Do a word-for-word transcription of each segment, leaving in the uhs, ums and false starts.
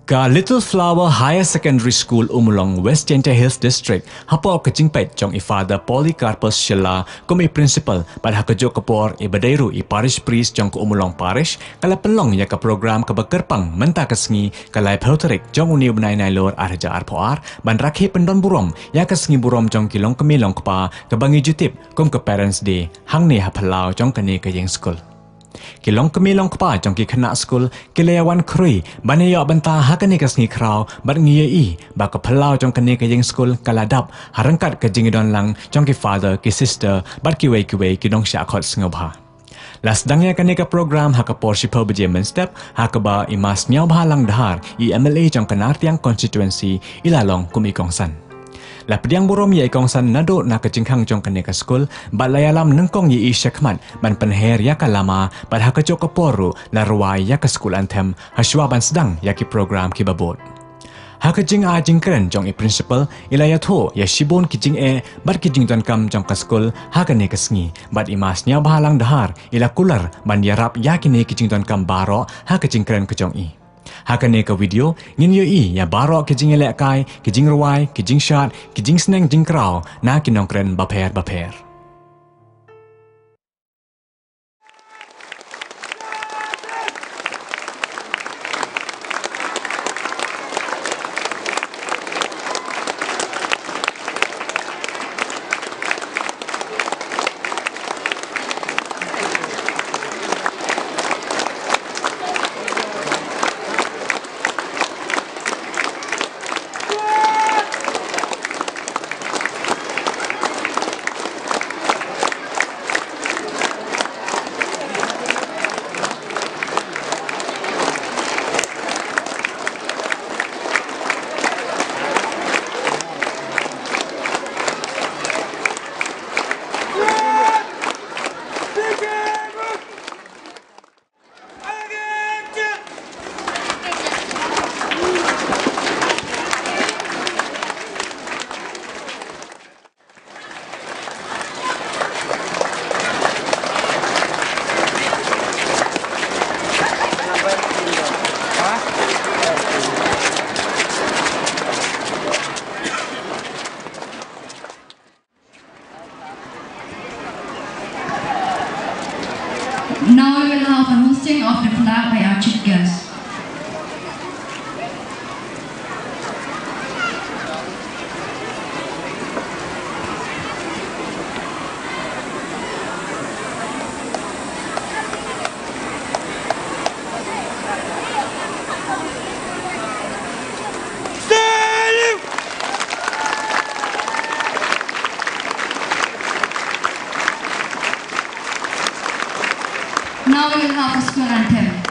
Ka Little Flower Higher Secondary School, Ummulong, West Jaiñtia Hills District, hapoh ka jingpeit jong i Father Polycarpus Shylla kum i principal, bad ha kajuh ka por i ba dei ruh i parish priest jong ka Ummulong Parish, ka la pynlong ïa ka program kaba kyrpang mynta ka sngi, ka laiphew tarik jong une u bnai Nailur ar hajar arphew ar, ban rakhe pyndon burom ïa ka sngi burom jong ki longkmie longkpa, kaba ngi ju tip kum ka Parents' Day, hangne ha phyllaw jong kane ka ïing skul. Ki longkmie longkpa jong ki khynnah skul ki la ïa wan khrui ban ïa ïoh bynta ha kane ka sngi khraw, bad ngi ïohi ba ka phyllaw jong kane ka ïing skul ka la dap ha ryngkat ka jingïadon lang jong ki father, ki sister, bad kiwei kiwei ki nongshah khot sngewbha. La sdang ïa kane ka program ha ka por shiphew baje mynstep, ha kaba i Ma Sniawbhalang Dhar, i M L A jong ka Nartiang constituency, i la long kum i kongsan. La pdiang burom ïa i kongsan naduh na ka jingkhang jong kane ka skul, bad la ïalam nyngkong ïa i shakhmat ban pynher ïa ka lama, bad ha kajuh ka por ruh la rwai ïa ka school anthem, hashwa ban sdang ïa ki program kiba bud. Ha ka jingai jingkren jong i principal, i la ïathuh ïa shibun ki jingeh bad ki jingdonkam jong ka skul ha kane ka sngi, bad i Ma Sniawbhalang Dhar i la kular ban ïarap ïa kine ki jingdonkam baroh ha ka jingkren ka jong i. Ha kane ka video, ngin ïohi ïa baroh ki jingïalehkai, ki jingrwai, ki jingshad, ki jingsneng jingkraw na ki nongkren bapher bapher. Now we will have a hoisting of the flag by our chief guest. Now we will have a school anthem.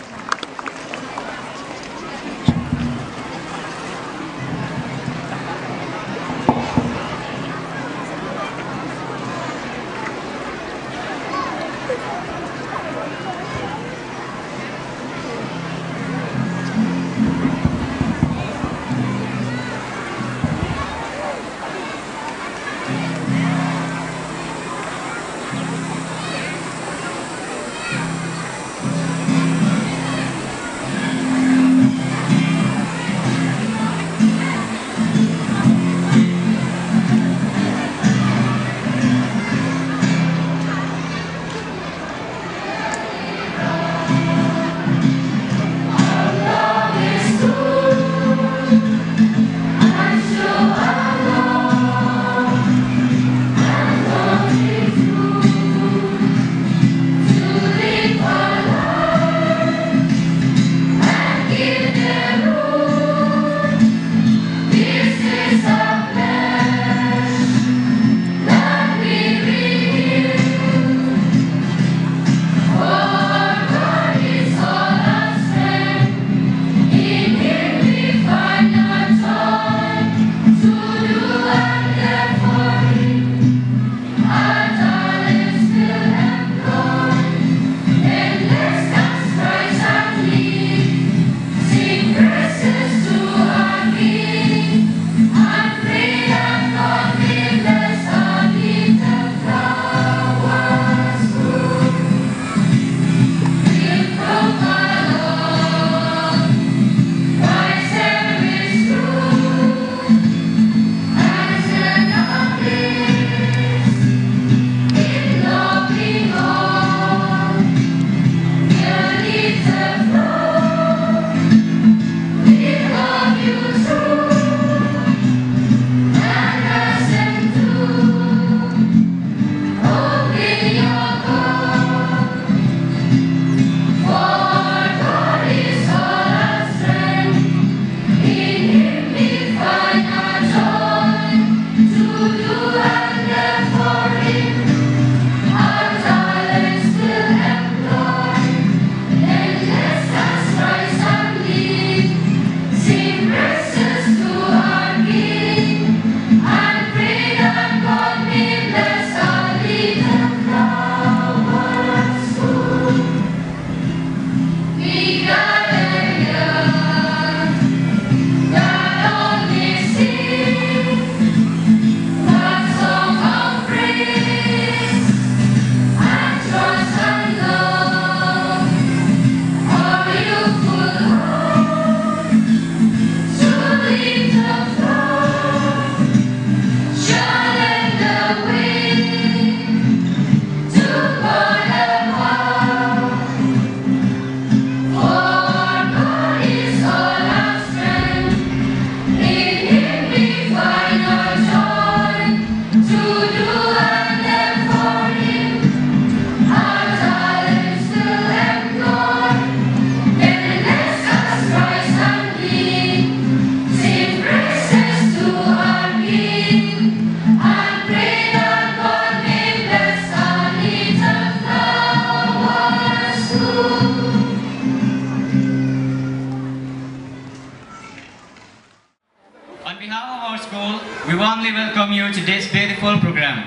Warmly welcome you to this beautiful program.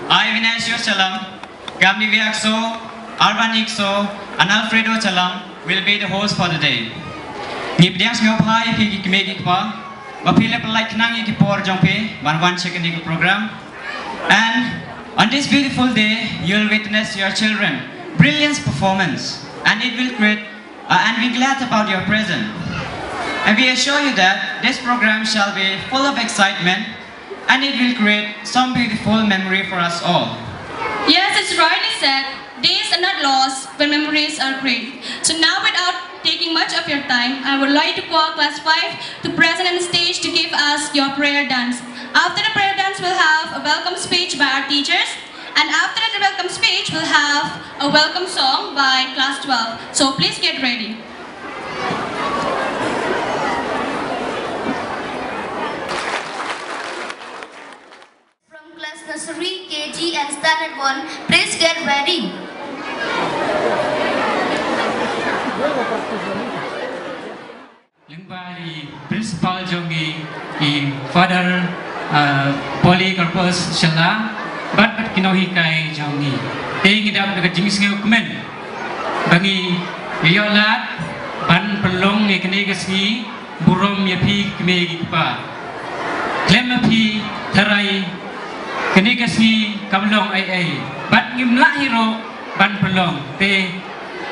I, Vinashu Chalam, Gamli Viakso, Arvan Ikso, and Alfredo Chalam will be the host for the day. Ngi pdiang sngewbha ïa phi ki kmie ki kpa ba phi la pynlait khnang ïa ki por jong phi ban wan sha kane ka program. And on this beautiful day, you'll witness your children brilliant performance, and it will create uh, and we're glad about your presence. And we assure you that this program shall be full of excitement and it will create some beautiful memory for us all. Yes, it's rightly said. Days are not lost when memories are created. So now, without taking much of your time, I would like to call class five to present on the stage to give us your prayer dance. After the prayer dance, we'll have a welcome speech by our teachers. And after the welcome speech, we'll have a welcome song by class twelve. So please get ready. From class nursery, K G and standard one, please get ready. Lyngba i principal jong ngi, i Father, uh, Polycarpus Shylla, bad bad ki nonghikai jong ngi. Te ngi dap da ka jingsngewkmen ba ngi ïoh lad ban pynlong ïa kane ka sngi burom ïa phi ki kmie ki kpa. Khlem ma phi tharai kane ka sngi kam long ei ei. Bad ngim lah hi ruh ban pynlong. Te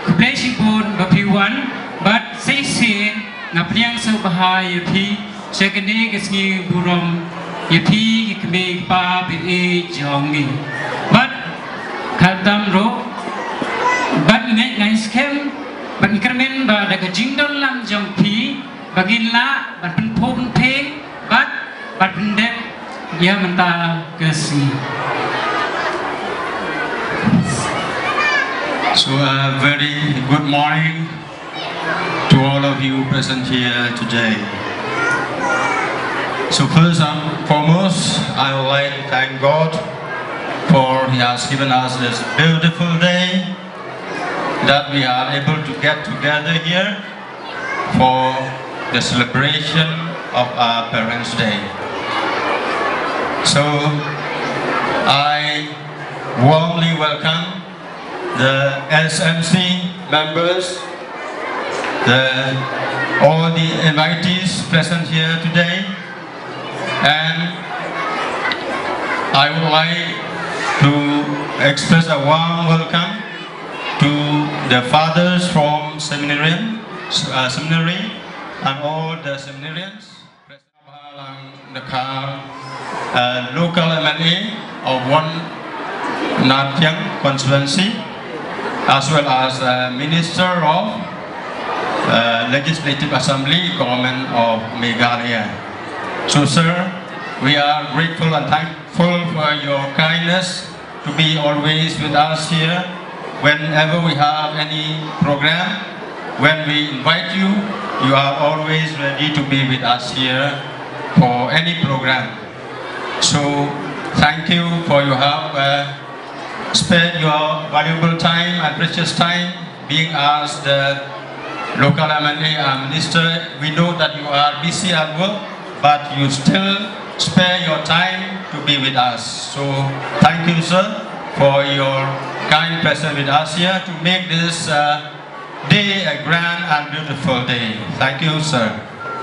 khublei shibun ba phi wan, bad shisien nga pdiang sngewbha ïa phi sha kane ka sngi burom ïa phi ki kmie ki kpa ba ïeit jong ngi. Bad khamtam ruh, bad ngi ngeit, ngi skhem, bad ngi kyrmen ba da ka jingdon lang jong phi ba ngin lah ban pynphuh pynphieng bad ban pyndep ïa mynta ka sngi. So a very good morning to all of you present here today. So first and foremost, I would like to thank God for He has given us this beautiful day that we are able to get together here for the celebration of our Parents' Day. So I warmly welcome the S M C members, the, all the invitees present here today, and I would like to express a warm welcome to the fathers from seminarium, uh, seminary, and all the seminarians. Bhalang Dkhar, uh, local M L A of one Nartiang constituency, as well as, uh, Minister of, uh, Legislative Assembly, Government of Meghalaya. So, sir, we are grateful and thankful for your kindness to be always with us here. Whenever we have any program, when we invite you, you are always ready to be with us here for any program. So, thank you for you have, uh, spent your valuable time and precious time being as the local M L A and minister. We know that you are busy at work, but you still spare your time to be with us. So thank you, sir, for your kind presence with us here to make this, uh, day a grand and beautiful day. Thank you, sir.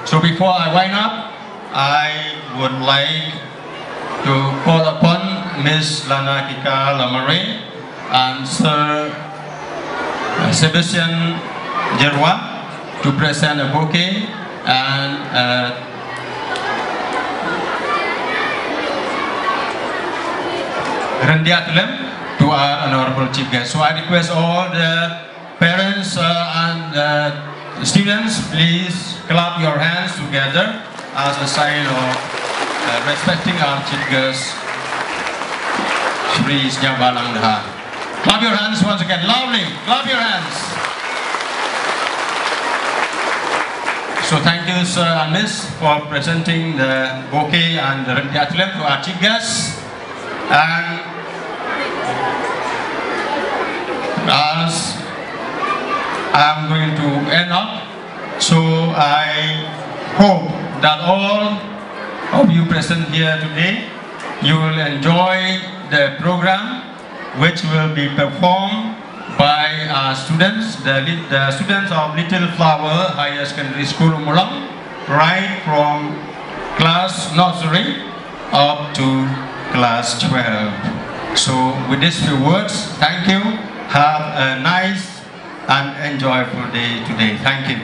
So before I wind up, I would like to call upon Miss Lana Kika Lamare and Sir Sebastian Jerwa to present a bouquet and, uh, Rendia Tulem to our honorable chief guest. So I request all the parents, uh, and, uh, students, please clap your hands together as a sign of, uh, respecting our chief guest, Shri Sniawbhalang Dhar. Clap your hands once again, loudly. Clap your hands. So thank you, sir and miss, for presenting the bouquet and the Rendia Tulem to our chief guest. And as I'm going to end up, so I hope that all Of you present here today, you will enjoy the program which will be performed by our students, the, lit- the students of Little Flower Higher Secondary School, Ummulong, right from class nursery up to class twelve. So, with these few words, thank you. Have a nice and enjoyable day today. Thank you.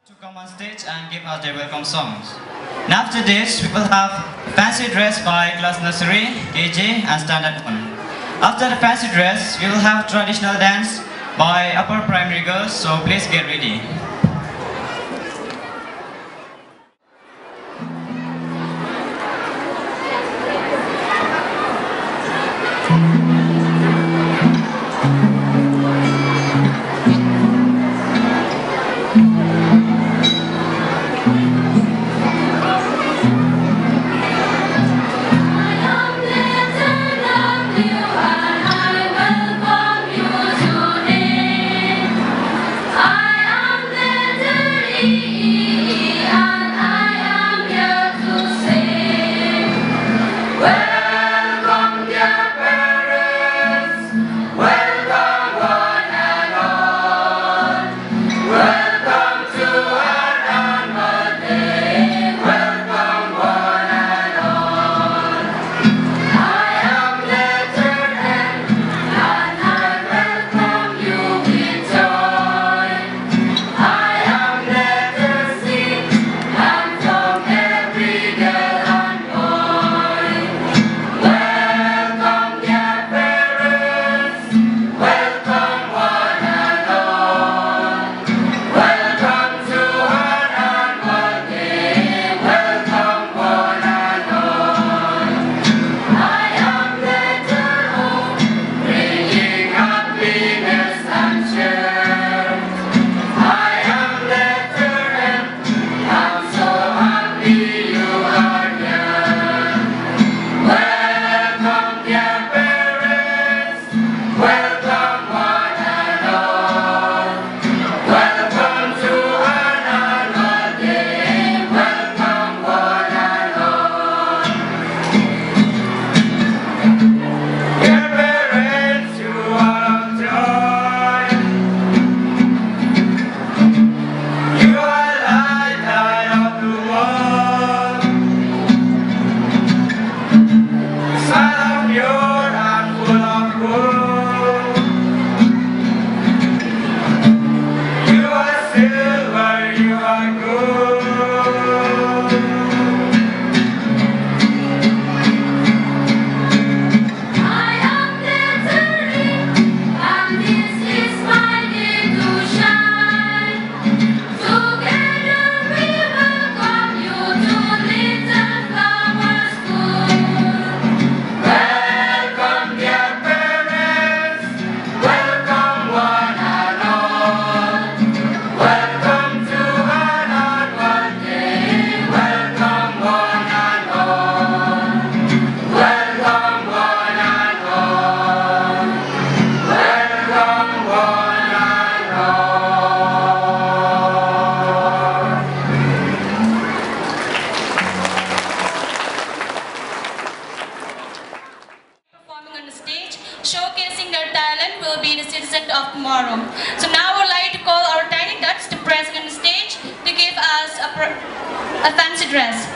To come on stage and give us their welcome songs. And after this, we will have fancy dress by class nursery, K G, and standard one. After the fancy dress, we will have traditional dance by upper primary girls, so please get ready. Welcome, dear parents. Welcome, one and all. Welcome to our annual day. Welcome, one and all. I am letter M, and I welcome you with joy. I am letter C, and from every girl and boy. Welcome, dear parents. Welcome, one and all. Welcome to our annual day. Welcome, one and all. I am letter O, bringing happiness and cheer. I am letter M, I'm so happy you are here. Welcome, dear parents. Welcome, one and all. Welcome to our annual day. Welcome, one and all. Dear parents, you are of joy. You are light, light of the world. Smile of pure and full of gold. You are silver, you are gold. I am glittering, and this is my day to shine. Together we welcome you to Little Flower School. Welcome, dear parents. Welcome, one and all. Welcome to our annual day. Welcome, one and all. Welcome, one and all. Welcome, one and all. Performing on the stage, showcasing their talent, will be the citizen of tomorrow. So now I would like to call our tiny tots to present on the stage to give us a, pr- a fancy dress.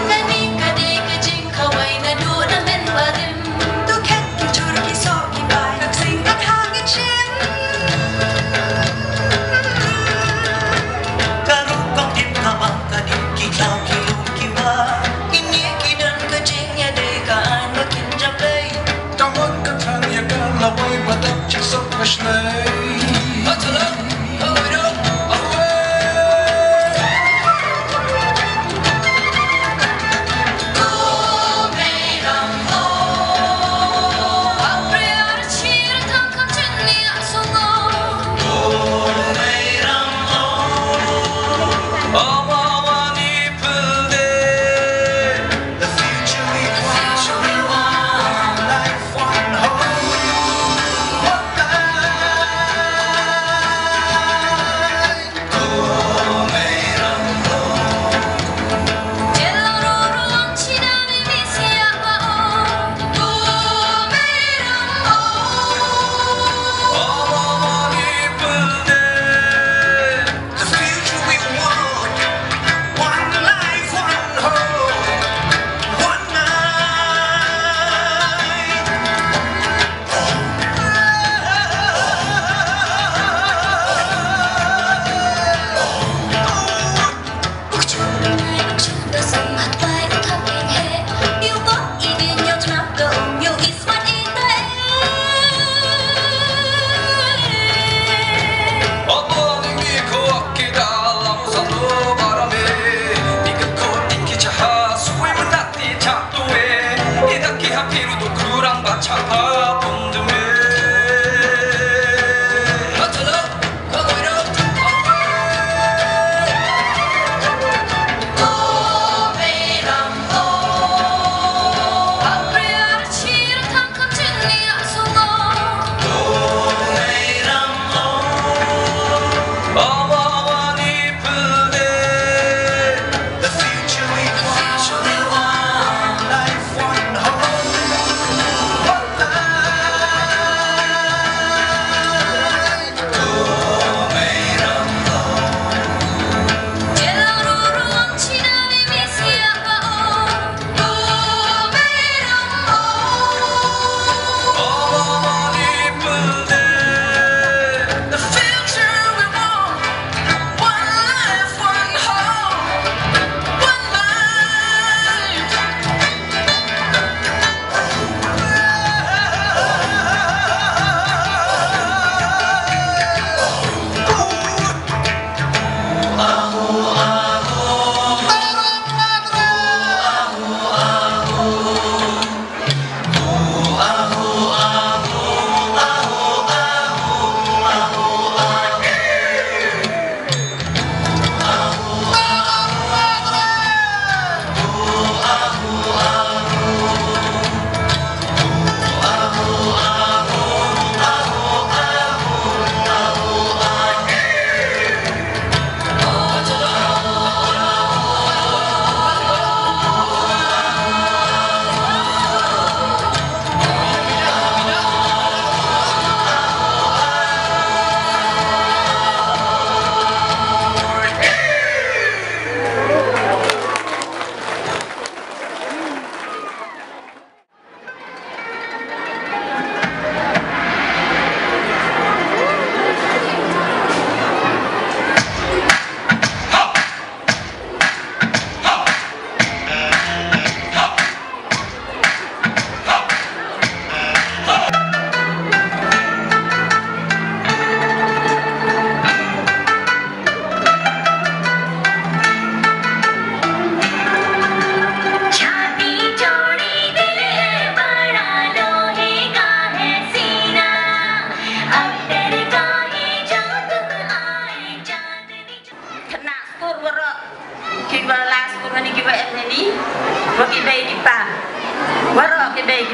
Kane ka dei ka jingkhawai naduh na mynbarim. To khet ki jhur ki soh ki bai, ka ksing ka khang ngi shem. Ka rukom kim ka bang ka dei ki thlaw ki lum ki ba. Kine ki don ka jingïadei ka aiñ ba kin jam lei. Ka mon ka thrang ïa ka lawei ba dap jingsuk ka shlei. The future we want, one life, one hope, one life. The future we want, one life, one hope, one night.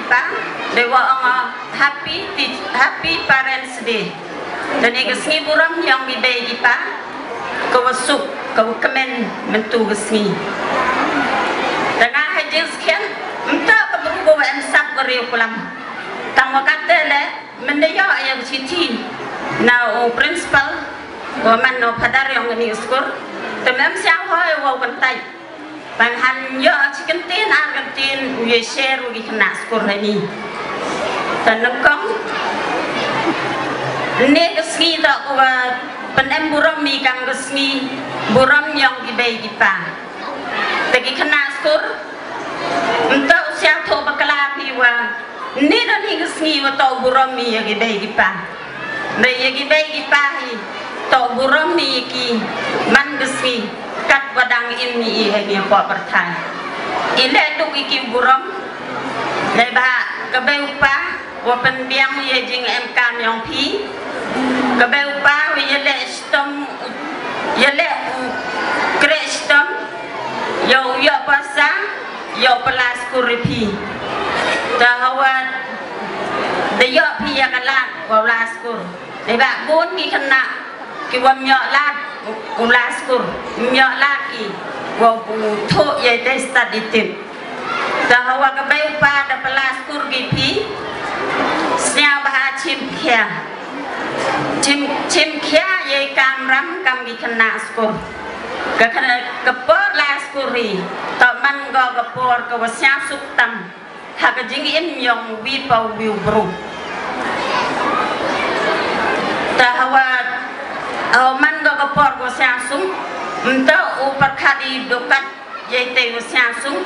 Pa, dei wa ong happy, happy Parents Day. Te ne ka sngi burom yong ki bei ki pa, ka wa suk, ka wa kmen mynta ka sngi. Te nga ha jingskhem, mynta ka bru ka wa em sap ka riew kulam. Tang wa kate le, mynda yoh ya ka chithi na u principal, wa man no phadar yong kani ka skur. Te mem siang hoi wa u kyntait. Ban han yoh chi kyntien ar kyntien u ye share u ki khynnah skur hani. Te nyngkong ne ka sngi toh ka wa pynem burom i kam ka sngi burom yong ki bei ki pa. Te ki khynnah skur, mynta u siang thoh bakla phi wa ne don hi ka sngi wa toh burom i ya ki bei ki pa. Dei ya ki bei ki pa hi toh burom i ki man ka sngi kat wa dang im i ha ni pok pyrthai. I leh duk i ki burom. Dei ba ka bei u pa wa pynbiang ya jingem kam yong phi. Ka bei u pa wa ya leh shitom, ya leh u kreh shitom, ya u yoh pasa, ya u pala skur i phi. Ta hawa da yoh phi ya ka lad wa u la skur. Dei ba bun ki khynnah ki wa myoh lad u la skur, myoh lad i wa u thoh ya te study tip. Ta hawa ka bei u pa da pala skur ki phi, sniaw ba ha chim khia. Chim, chim khia ya i kam ram kam ki khynnah skur. Ka khynnah ka por la skur i, toh man go ka por ka wa sniaw suk tam. Ha ka jingim yong wi pa wi u bru. Ta hawa, hawa man go ka por go siang sung, mynta u pyrkhat i dukat ya i te u siang sung,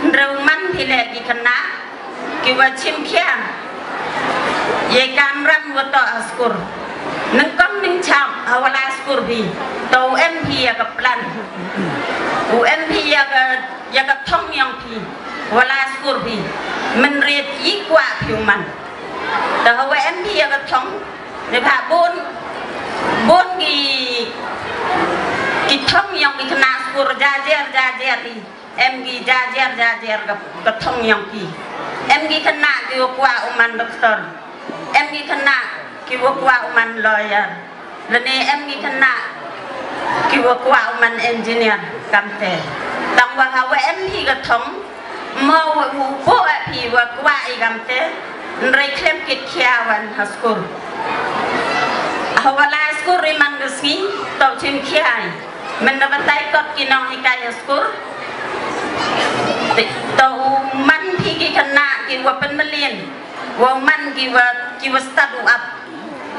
hynrei u man phi leh ki khynnah ki wa chim khia ya i kam ram wa toh ha skur. Nyngkong nyngchap hawa la skur phi, toh u em phi ya ka plan, u em phi ya ka, ya ka thong yong phi. Wa la skur phi, mynried i kwah phi u man. Ta hawa em phi ya ka thong, ne ba bun, bun ki, ki thong yong ki khynnah skur jajer jajer i. Em ki jajer jajer ka, ka thong yong ki. Em ki khynnah ki wa kwah u man doktor. Em ki khynnah ki wa kwah u man lawyer. Lane em ki khynnah ki wa kwah u man engineer kamte. Tang wa hawa em phi ka thong, mo wa u po a phi wa kwah i kamte, hynrei khlem kit khia wan ha skur. Hawa la skur i man ka sngi, toh chim khia i. Mynda batai kot ki nonghikai ha skur, toh u man phi ki khynnah ki wa pynmlien. Wa u man ki wa, ki wa stad u ap.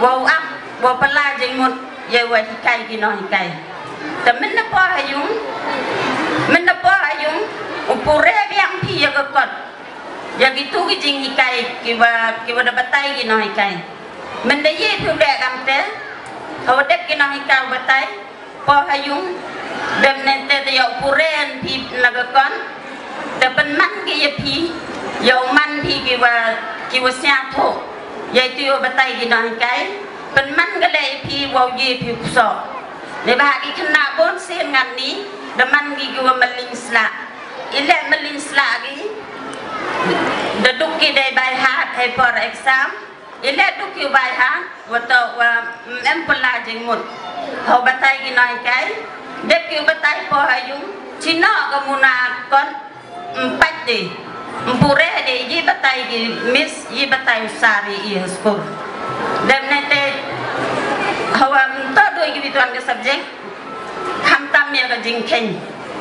Wa u ap, wa pala jingmut, ya wa hikai ki nonghikai. Ta mynda por ha yung, mynda por ha yung, u pure biang phi ya ka kot. Ya ki tu ki jinghikai, ki wa, ki wa da batai ki nonghikai. Mynda ye phi u deh kamte, hawa dep ki nonghikai u batai, Por ha yung, dep nente te yow puren phi na ka kon, te pynman ki ya phi, yow man phi ki wa, ki wa sñiawthooh. Yei tu yow batai ki nonghikai, pynman ka leh ya phi wow ye phi u ksoh. Neibhah ki khynnah bun sien ngan ni, da man ki ki wa mylliñ slah. I leh mylliñ slah ki, da duk ki dei by heart hei por exam. I leh duk ki u bai ha, wa toh wa, mm, em pynlah jingmut. Haw batai ki nonghikai, dep ki u batai por ha yung, chino ka muna kon, mm, pait de, mm, pure de, yi batai ki miss, yi batai u sir i ha skul. Dep nete, hawa, mm, toh doi ki bituan ka subject, khamtam ya ka jingkheiñ.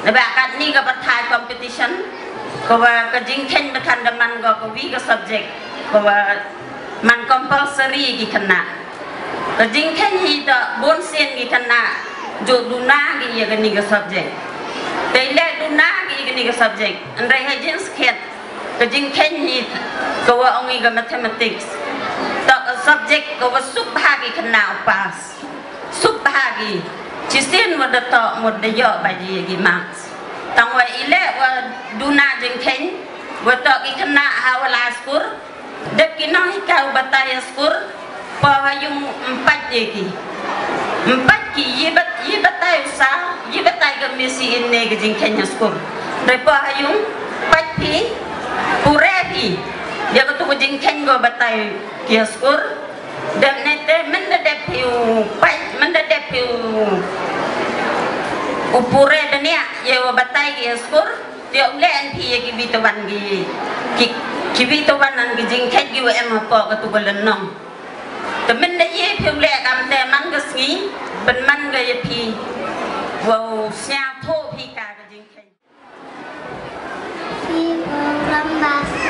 Neibhah katni ka pyrthai competition, ka wa ka jingkheiñ ba kan da man ko ka wi ka subject, ka wa man compulsory ki khynnah. Ka jingkheiñ hi toh bun sien ki khynnah ju duna ki ya kani ka subject. Te leh duna ki ya kani ka subject. Hynrei ha jingskhem ka jingkheiñ hi ka wa ong i ka mathematics. Toh ka subject ka wa suk bha ki khynnah u pass. Suk bha ki, chisien wa da toh mut da yoh ba ji ki marks. Tang wa i leh wa duna jingkheiñ, wa toh ki khynnah ha wa la skul, dep ki nonghikai u batai ha skul, por ha yung ym pait ye ki. Ym pait ki, yi bat, yi batai u sir, yi batai ka miss i ne ka jingkheiñ ha skul. Dei por ha yung, pait phi, pure phi. Ya Jingkheiñ ko batai ki skur. Dep nete mynda dep phi u pait, mynda dep phi u pure dania ye wa batai ki skur. Te u leh phi ye ki bitoban ki, ki, ki bitoban an ki jingkheiñ ki wa em hapoh ka tu ka lynnong. Te mynda ye phi u leh kamte man ka sngi, pynman ka ye phi wa u sñiawthuh phi ka ka jingkheiñ. Phi burom ba phi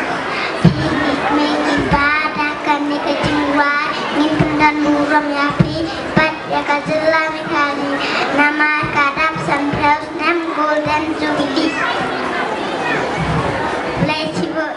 mih mih ba da kane ka jingwai, ngin pyndon burom ïa phi bad ïa ka jylla Meghalaya namar ka dap san phew snem Golden Jubilee. Khublei shibun.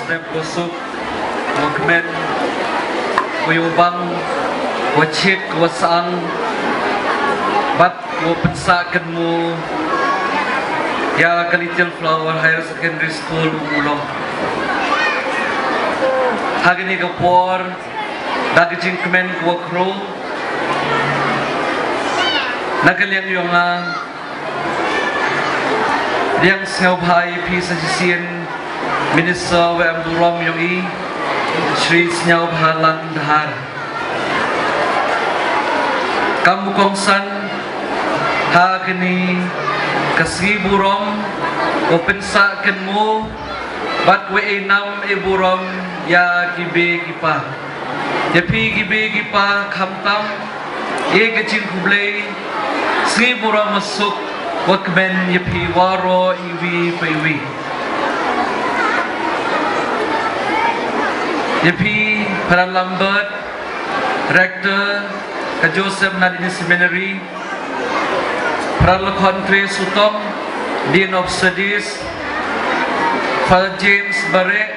Sep wa suk, wa kmen, wa ïoh bang, wa chit, wa sang, bad wa pynsah kynmaw ïa ka Little Flower Higher Secondary School Umulong. Ha kane ka por, da ka jingkmen ka wa khro, na ka liang yong nga, liang sngewbha ïa phi sa shisien, Minister wa em burom yong i, Shri Sniawbhalang Dhar. Kam u kongsan ha kane ka sngi burom, wa pynsah kynmaw, bad wa e nam e burom ïa ki bei ki pa. Ïa phi ki bei ki pa khamtam, e ka jingkhublei, sngi burom suk, wa kmen ïa phi waroh iwi pa iwi. Ïa phi Phadar Lambert, Rector ka Joseph Nadini Seminary, Phadar Lakhon Tresutom, Dean of Studies, Father James Bareh,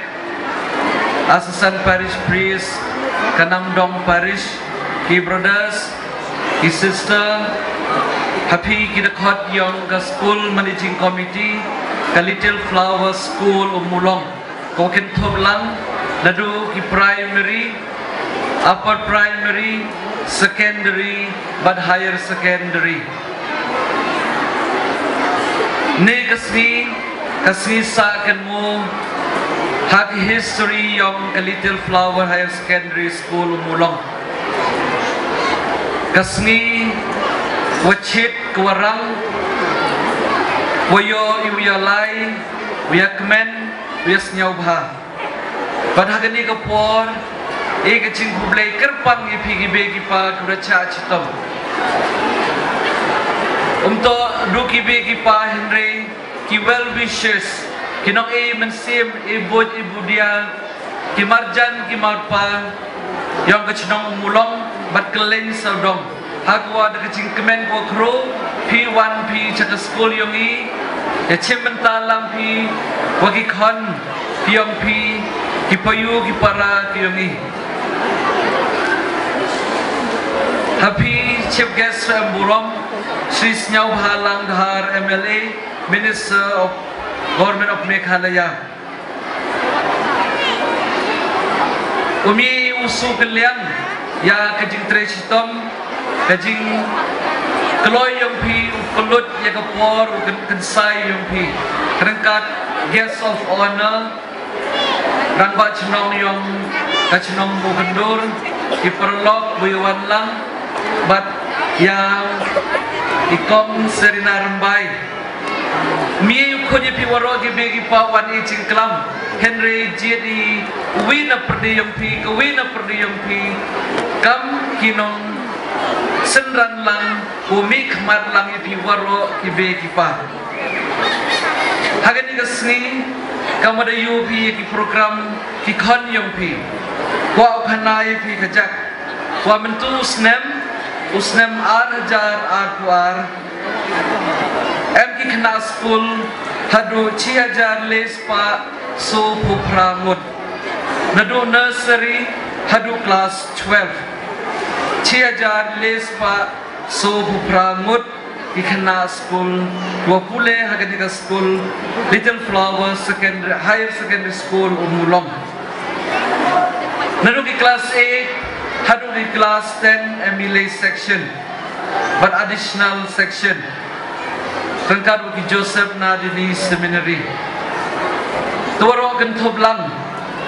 Assistant Parish Priest ka Namdong Parish, ki brothers, ki sister, ha phi ki dkhot yong ka School Managing Committee ka Little Flower School Umulong, ko kynthup lang naduh ki primary, upper primary, secondary, bad higher secondary. Ne ka sngi, ka sngi sah kynmaw ha ka history yong ka Little Flower Higher Secondary School Umulong. Ka sngi wa chit ka wa rang, wa ïoh i wa ïa lai, wa ïa kmen, wa ïa sngewbha. Bad ha kane ka por, e ka jingkhublei kyrpang ïa phi ki bei ki pa ki wa da chah chitom. Um toh du ki bei ki pa hynrei ki well wishers, ki nong e mynsiem, e buit e budia, ki marjan ki marpa yong ka chnong Umulong bad ka leng sawdong. Ha ka wa da ka jingkmen ka wa khro, phi wan phi cha ka skul yong i, ïa chim bynta lang phi wa ki khon ki yong phi, ki payu ki para ki yong i. Ha phi Chief Guest wa em burom, Shri Sniawbhalang Dhar M L A, Minister of Government of Meghalaya. Um ïa u shu kylliang ïa ka jingtrei chitom, ka jingkloi yong phi, u pynlut ïa ka por, u kyn-, kynsai yong phi. Ryngkat Guest of Honor, rangbah chnong yong ka chnong Mukyndur, ki paralok wa ïa wan lang, bad ïa i Kong Serina Rymbai. Mi u khun ïa phi waroh ki bei ki pa wan i jingklam. Hynrei jied i wi na pyrdi yong phi, ka wi na pyrdi yong phi, kam ki nong synran lang, u mih khmat lang ïa phi waroh ki bei ki pa. Ha kane ka sngi, kam wa da ïoh phi ïa ki program ki khon yong phi. Kwah u khana ïa phi ka jak. Wa mynta u snem, u snem ar hajar arphew ar, em ki khynnah skul haduh chi hajar le spah sawphew phra ngut. Naduh nursery haduh class twelve, chi hajar le spah sawphew phra ngut ki khynnah skul wa pule ha kane ka skul, Little Flower Secondary, Higher Secondary School, Umulong. Naduh ki class eight haduh ki class ten, em i le section bad additional section ryngkat wa ki Joseph Nadini Seminary. Te waroh kynthup lang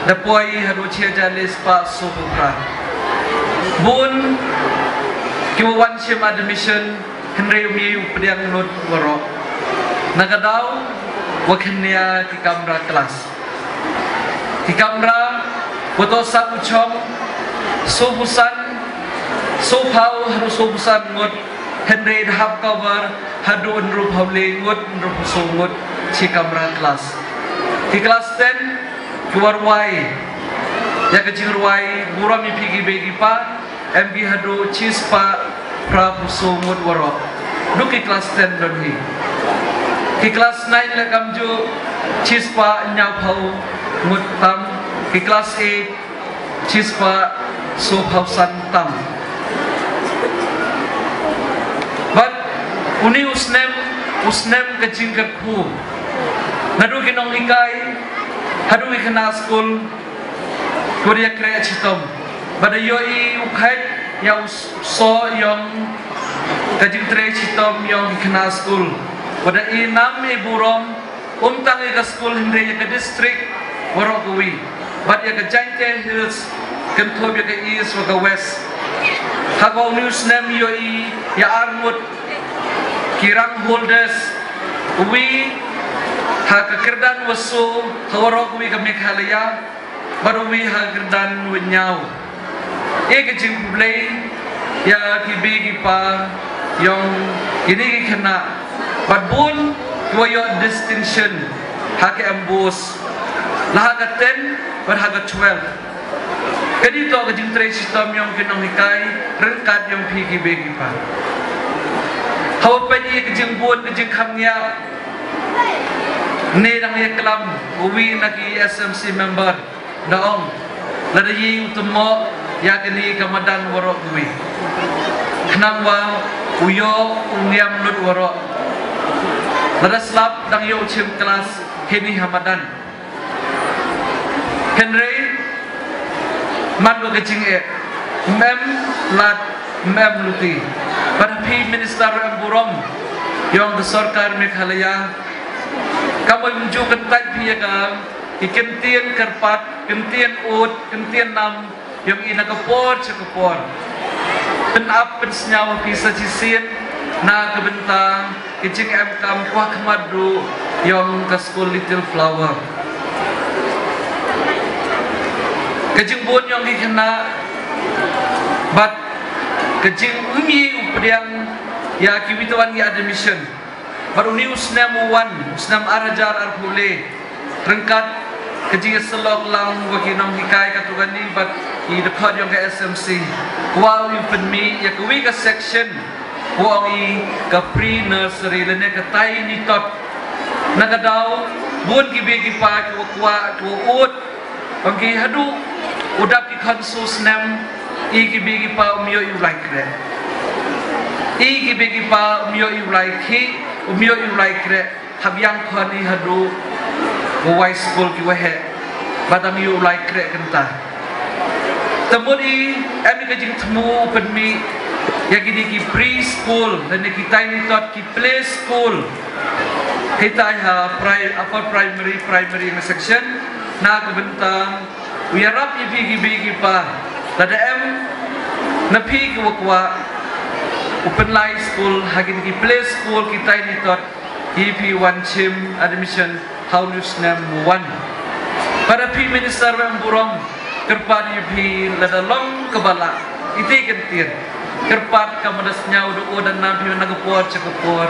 da poi haduh chi hajar le spah sawphew phra. Bun ki wa wan shim admission, hynrei um ïa u pdiang lut waroh. Na ka daw wa khynnia ki kamra class. Ki kamra wa toh sah u chong, sawphew san, sawphew haduh sawphew san ngut, hynrei da hap cover haduh hynriewphew le ngut, hynriewphew saw ngut, chi kamra class. Ki class ten, ki wa rwai ïa ka jingrwai, burom ïa phi ki bei ki pa, em ki haduh chi spah phraphew saw ngut waroh. Duh ki class ten don hi. Ki class nine la kamjuh, chi spah hynñiewphew Ngut tam, ki klas eight, shispah sawphew san tam. Bad une u snem, u snem ka jingkyrkhu. Naduh ki nonghikai, haduh ki khynnah skul, ki wa da ïakren shitom. Bad da ïohi u kheit ïa u soh ïong ka jingtrei shitom ïong ki khynnah skul. Wa da i nam i burom, ym tang ïa ka skul hynrei ïa ka district waroh kawi. Bad ïa ka Jaintia Hills, kynthup ïa ka East wa ka West. Ha kawei u snem ïohi ïa arngut ki rank holders, uwi ha ka kyrdan wa soo ha waroh kawi ka Meghalaya, bad uwi ha ka kyrdan wa ynñiaw. Ïa ka jingkhublei ïa ki bei ki pa ïong kine ki khynnah, bad bun ki wa ïoh distinction ha ka MBOSE, la ha ka ten bad ha ka twelve. Kane toh ka jingtrei shitom ïong ki nonghikai ryngkat ïong phi ki bei ki pa. Hawa peit ïa ka jingbun ka jingkham ngiah, ne dang ïaklam uwi na ki SMC member, da ong, lada ïohi u tymmoh ïa kane ka madan waroh kawi, khnang wa u ïoh u ngiam lut waroh. Lada slap dang ïoh u chim klas heini ha madan. Hynrei man ka jingeh, ym em lad, ym em luti. Bad phi minister wa em burom ïong ka sorkar Meghalaya, kam wa ym ju kyntait phi ïa ka, ki kyntien kyrpad, kyntien ud, kyntien nam ïong i na ka por sha ka por. Pynap pynsngew phi sa shisien na ka bynta ka jingem kam kwah khmat ruh ïong ka skul Little Flower. Ka jingbun ïong ki khynnah bad ka jingum ïa u pdiang ïa kiwi tawon ki admission. Bad une u snem u wan, u snem ar hajar arphew le, ryngkat ka jingïasyllok lang wa ki nonghikai katto katne bad ki dkhot ïong ka SMC, kwah u pynmih ïa kawi ka section, wa ong i ka pre nursery lane ka tai nitot. Na ka daw bun ki bei ki pa ki wa kwah, ki wa ud, ong ki haduh u dap ki khatsaw snem, i ki bei ki pa um ïoh i u lai khreh. I ki bei ki pa um ïoh i u lai khih, um ïoh i u lai khreh. Hap ïeng khun i haduh wa wai skul ki wa heh, bad dang ïoh u lai khreh kynta. Te mut i em i ka jingthmu u pynmih ïa kine ki preschool lane ki tai nitot, ki play school. Hita ha pri-, upper primary, primary section, na ka bynta u ïarap ïa phi ki bei ki pa, lada em na phi ki wa kwah u pynlait skul ha kine ki play school, ki tai nitot, ïa phi wan shim admission ha une u snem u wan. Para phi minister wa em burom, kyrpad ïa phi lada long kaba lah, ite kyntien. Kyrpad, kam da sngew da u da nam phi na ka por sha ka por,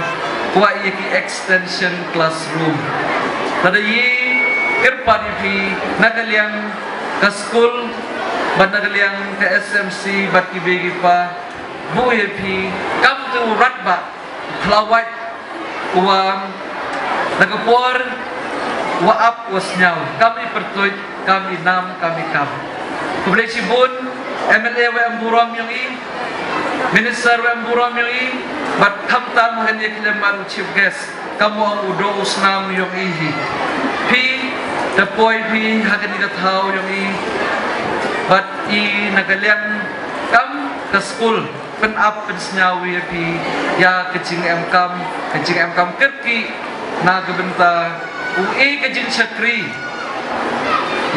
kwah ïa ki extension classroom. Lada ïa kyrpad ïa phi na ka liang ka skul bad na ka liang ka SMC bad ki bei ki pa, buh ïa phi, kam tu rat ba khlawait wa na ka por wa ap wa sngew, kam i pyrtuit, kam i nam, kam i kam. Khublei shibun MLA wa em burom ïong i, minister wa em burom ïong i, bad khamtam hangne khlem mar u chief guest, kam wa u doh u snam ïong i hi. Phi da poi phi ha kane ka thaw ïong i, bad i na ka liang kam ka skul pynap pynsngew ïa phi ïa ka jingem kam, ka jingem kam kyrkieh na ka bynta u e ka jingshakri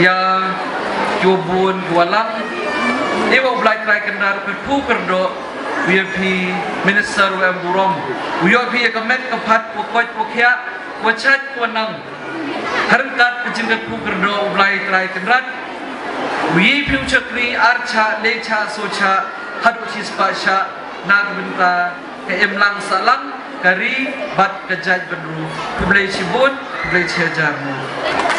ïa ki wa bun ki wa lang. E wa u Blai Trai Kynrad u kyrkhu kyrdoh ïa phi minister wa em burom, u ïoh phi ïa ka met ka phad, wa koit wa khiah, wa chait wa nang. Ryngkat ka jingkyrkhu kyrdoh u Blai Trai Kynrad, u ïa phi u shakri ar shah, le shah, saw shah, haduh shispah shah, na ka bynta ka imlang sahlang ka ri bad ka jaitbynriew. Khublei shibun, khublei shihajar nguh.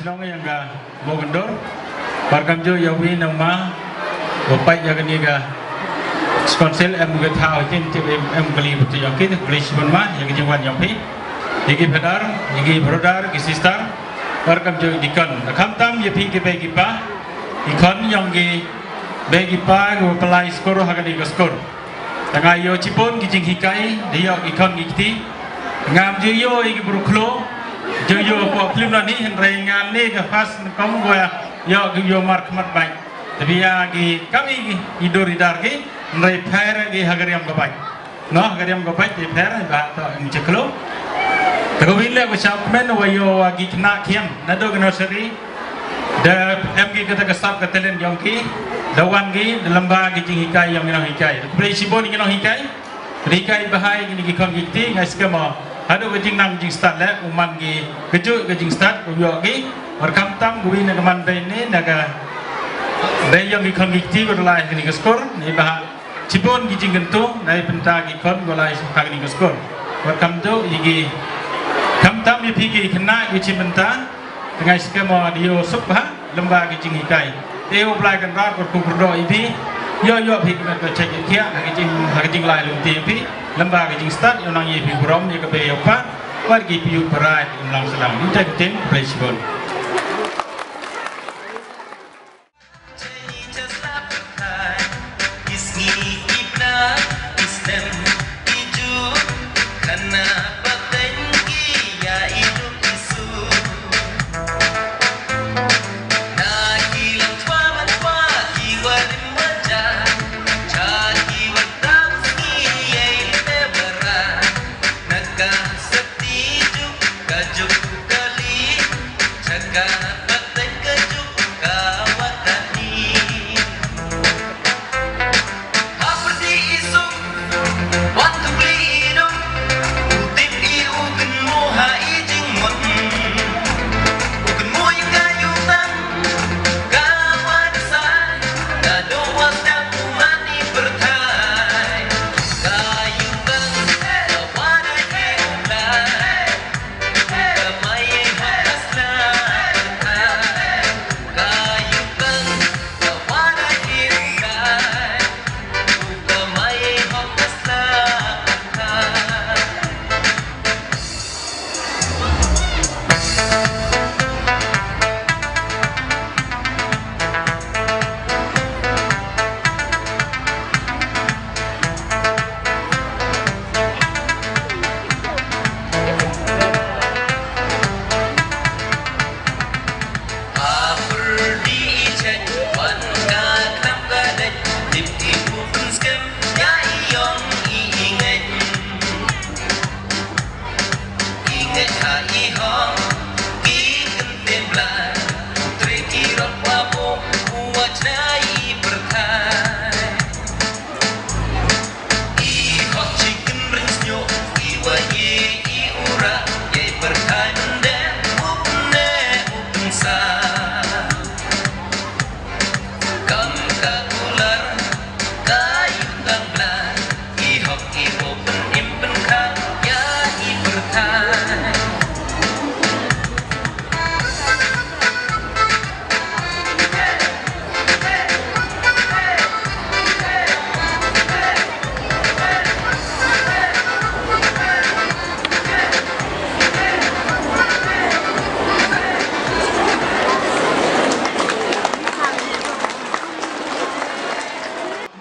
Nong ïa ka Mogendor. Bar kam ju ïa wi nang ma. Ba pait ïa kani ka Council em ka thaw tin ti em em kali betul ïa ki kali shibun ma ïa ki jingwan ïa phi. Ïa ki brother, ïa ki brother, ki sister. Bar kam ju ki kon. Kham tam ïa phi ki bei ki pa. Ki kon ïa ki bei ki pa ki ba palai skur ha kani ka skur. Tang ïoh chibun ki jinghikai, da ïoh ki khon ki kti. Ngam ju ïoh ïa ki bru khlo, ju ïoh ko phlim na ni hynrei ngan ni ka pas kom ko ïoh ki ïoh mar khmat bai. Tapi ïa ki kami ki idur idar ki, hynrei pher ki ha ka riam ka bai. No, ha ka riam ka bai, te pher, ba to ngi chaklo. Te ko win le ko chap men wa ïoh wa ki kna kiam, na do ki nursery. Da em ki kata ka sap ka talent jong ki, da wan ki, da lamba ki jinghikai jong ki nonghikai. Da khublei shibun ki nonghikai, da hikai bahai ki ni ki khon ki kti, ngai skhem o. Haduh ka jingnang jingstad le, u man ki, ka juh ka jingstad, u ïoh ki, bar kham tam, ku wi na ka man bei ni, na ka bei jong ki khon ki kti, ku da lai ki ni ka skur, ni bahai. Chibun ki jingkyntu, na i pynta ki khon, ku lai ha ki ni ka skur. Bar kham tu, i ki, kham tam, i phi ki khynnah, ki chim pynta, Tngai skhem o da ïoh suk bha lem bad ki jinghikai. Te U Blai Kynrad kyrkhu kyrdoh ïa phi. Ïoh ïoh phi kmen ba check ïa phi ha ki jing ha ki jinglai lynti ïa phi. Lem bad ki jingstad ïoh nang ïa phi burom ïa ka bei ïa u kpa. Wat ki phi ïoh parai ïa u nang sdang. Ïa ka ktien khublei shibun.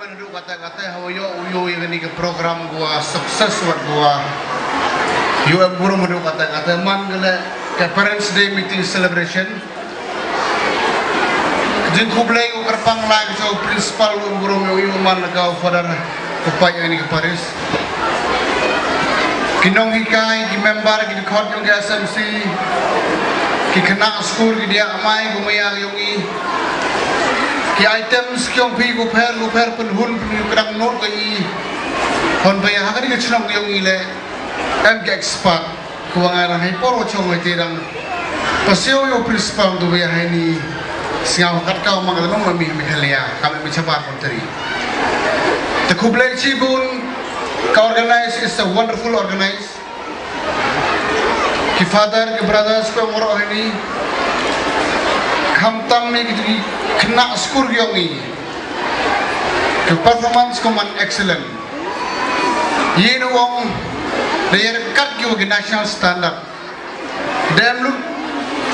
Mano du kata kata hawa yo uyo yang ni ke program gua sukses wat gua. Yo em guru mano kata kata man gele ke Parents Day meeting celebration. Jingkhublei u kyrpang lai ka jong u principal u burom ïa u man la ka u father u pait ïa kane ka parish. Ki nonghikai, ki member, ki dkhot jong ka S M C, ki khynnah skul, ki diah mai, ki maya jong ngi. Ki items ki jong phi ki pher, ki pher pynhun pynhun kdang nud ka ngi. Hon ba ïa ha kane ka chnong jong ngi le em ki expert. Ko wa nga rang hei por wa chong hei te dang. Pasio yo principal du ya hei ni. Sngau kat kau mang dang ma mi Meghalaya, kam mi chabar kontri. Te khublei chibun ka organize is a wonderful organize. Ki father, ki brothers ko ngoro hei ni. Khamtam ïa ki khynnah skul ki ong i ka performance ka man excellent. Ïa u ong da ïa kat ki wa ki national standard. Dem lut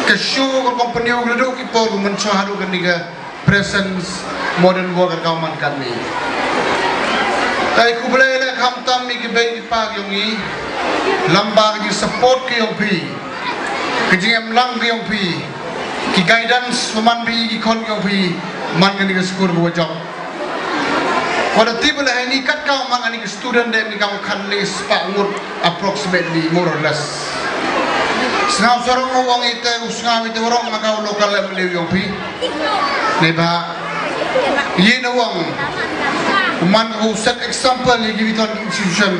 ka show ka company u ka duk ki por u man cho haduh ka ni ka presence modern world ka man kat ni. Tai khublei le khamtam ïa ki bei ki pa ki ong i lamba ki support ki ong phi. Ka jingem lang ki ong phi, ki guidance wa man phi ki khon ki ong phi, man kani ka skul wa jop. Wa da tip le hani kat ka man kani ka student de ni ka khan le spah ngut approximately more or less. Sngaw sarong u ong ite u sngaw ite warong ma ka local M L A u ong phi. Neba yin u ong u man u set example ïa ki witon institution.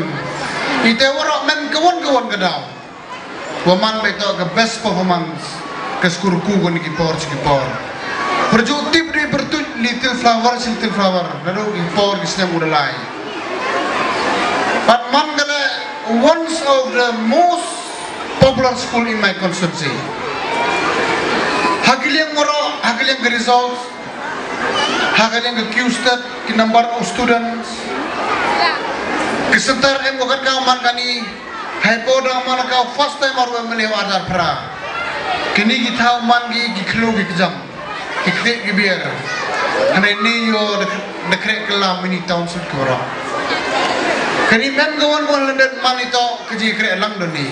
Ite warong men ka won ka won ka daw. Wa man beit ka best performance ka skul ku ko ni ki por chi ki por. Perju tip di pertuj Little Flower, Little Flower. Nadu ki por ki snem u dalai. Pat man ka le one of the most popular school in my constituency. Hakiliang moro, hakiliang ka results, hakiliang ka Q stat, ki number of students. Ki center em ko kat ka man kani Hai po dang man ka first time aru M L A wa dar pra. Kini ki thaw man ki ki khlu ki kjam. Ki kri ki bier. Kane ni yo de kre kala mini town sut koro. Kani men go wan go lenden man ito kaji kre lang do ni.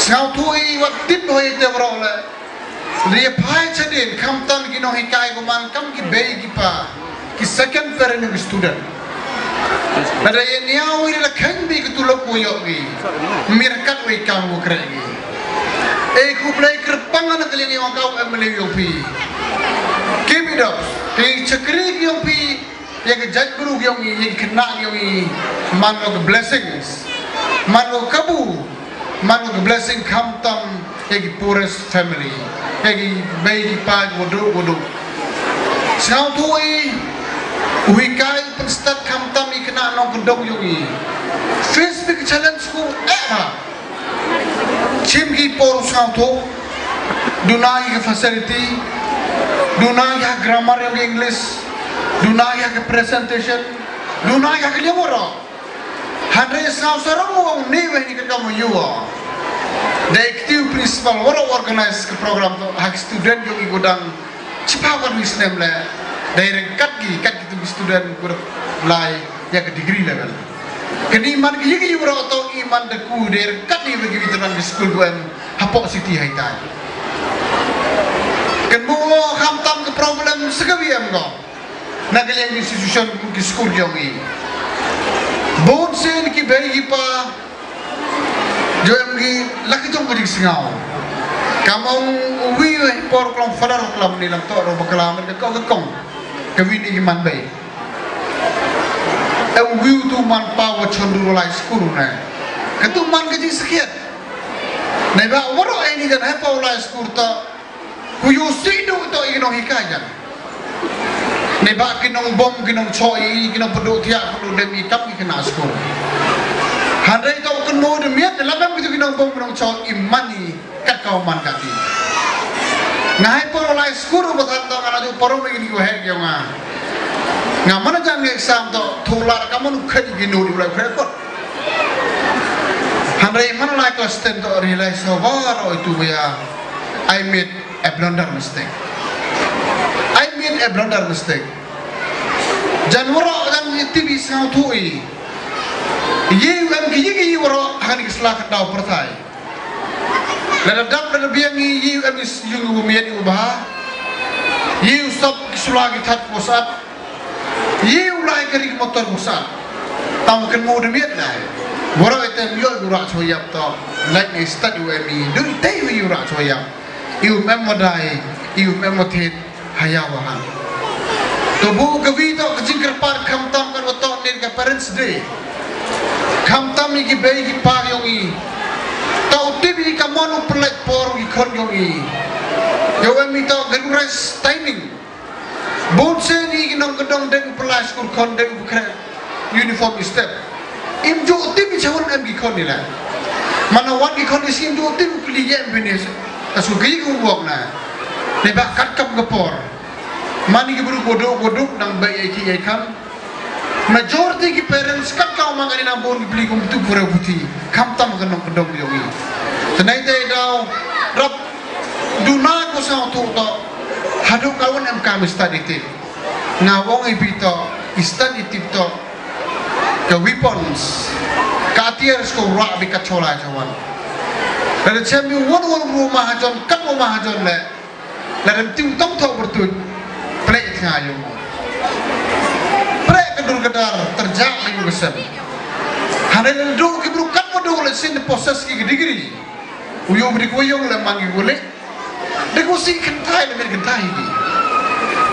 Sngau thui wat tip hoi te bro le. Ri phai chadin khamtam ki nonghikai ko man kam ki bei ki pa. Ki second parent ki student. Lada ïa niaw ïa la khan bi ki tulop ko ïoh ki. Mir kat wei kam ko kreh ki. Ei khublei kyrpang na ka liang ïa ka M L A ïoh phi. Keep it up. Ki chakri ki ïoh phi. Ïa ka jait bru ki ïoh ngi, ïa ki khynnah ki ïoh ngi. Man ko ka blessings. Man ko kabu. Man ko ka blessing khamtam ïa ki poorest family. Ïa ki bei ki pa ki wadu wadu. Sngau thui u hikai pynstad khamtam ïa ki khynnah nongkyndong ïoh ngi. Face big challenge ko eh ha. Chim ki por sngau thui. Duna ïa ki facility. Duna ïa ki grammar ïa ki English. Duna ïa ki presentation. Duna ïa ki liang waro. Hynrei sngau sarong u ong ni wei ni ka kam u yu o. Dei kti u principal waro organize ka program to ha ki student ïoh ngi ko dang chiphaw ka dui snem le. Dei ryngkat ki kat ki tu ki student ko lai ïa ka degree level. Kani man ki ïa ki yu waro to i man da ku dei ryngkat ni wei ki wi tnang ki school ko em hapoh city hai tai. Kan mo khamtam ka problem sa ka wi em ko. Na ka liang institution ki skul ki ong i. Bun sien ki bei ki pa. Jo em ki la ki jong ka jingsngaw. Kam ong uwi uwi por klong fadar klam ni lam to ro bakla mer ka kong ka kong. Ka wi ni ki man bei. Em uwi u tu man pa wa chon du lai skul ne. Ka tu man ka jingsakhiat. Nai ba waro ai ni jan hai pa lai skul to. Ku yu si du to i nong hikai jan. Ne ba ki nong bom ki nong choi ki nong pedu thiak pedu dem i kam ki kena skul. Handai to kenu de miet de lamem ki nong bom ki nong choi i mani kat kau man kat i. Ngai por lai skul ba tan to ngana ju por mi ni ko hek yo nga. Nga mana jan ngai sam to thular ka manu khet ki nu di lai khet kot. Handai mana lai class ten to realize so ba ro itu ya. I made a blunder mistake. I made a blunder mistake. Jan waro jan TV sngau thui. Ye em ki ye ki waro han ki sla ka dau perthai. Lada dap lada biang ye em is yung u miet u ba. Ye u sop ki sula ki that posat. Ye u lai ka ri ka motor musa. Tam kan mo de miet lai. Wara ite myo u ra cho yap to. Lai ni stad u em i. Dun te u ra cho yap. Iu mem mo dai. Iu mem mo thit. Haya wa han. To bu ka vi to ka jingkyrpad kham tam kan wa to nin ka parents day. Kham tam i ki bei ki pa yong i. To tip i ka mon u plet por i khon yong i. Yo em i to ka rest timing. Bun sien i ki nongkyndong deng pynlait skul khon deng pynkhreh uniform i step. Im ju tip i chawon em ki khon i la. Mana wan ki khon i sim ju tip u kli ye em bini se. Ka shu ka ïing homework na. Dei ba kat kam ka por. Mane ki briew ba duk ba duk nang ba ïa ki ïa kan. Majority ki parents kat ka ma nga ni nang bun ki bli kum tu pura buti. Kam tam ka nong ka dong yong i. Tenai dei dau rap duna ko sa tu to. Haduh ka wan em kam study tip. Nga wong i bi to, i study tip to. Ka weapons, ka atiar sko rak bi ka chola jawan. Lada chem bi won won ru mahajon, kat won mahajon le. Lada tim tong thok bertuj, plek tengah yung. Plek kedur kedar, terjak yung kesem. Hana le duk ki beru kat won duk le sin possess ki degree. Uyu beri kuyung le mangi gulik. Dek usik kentai le mir kentai ki.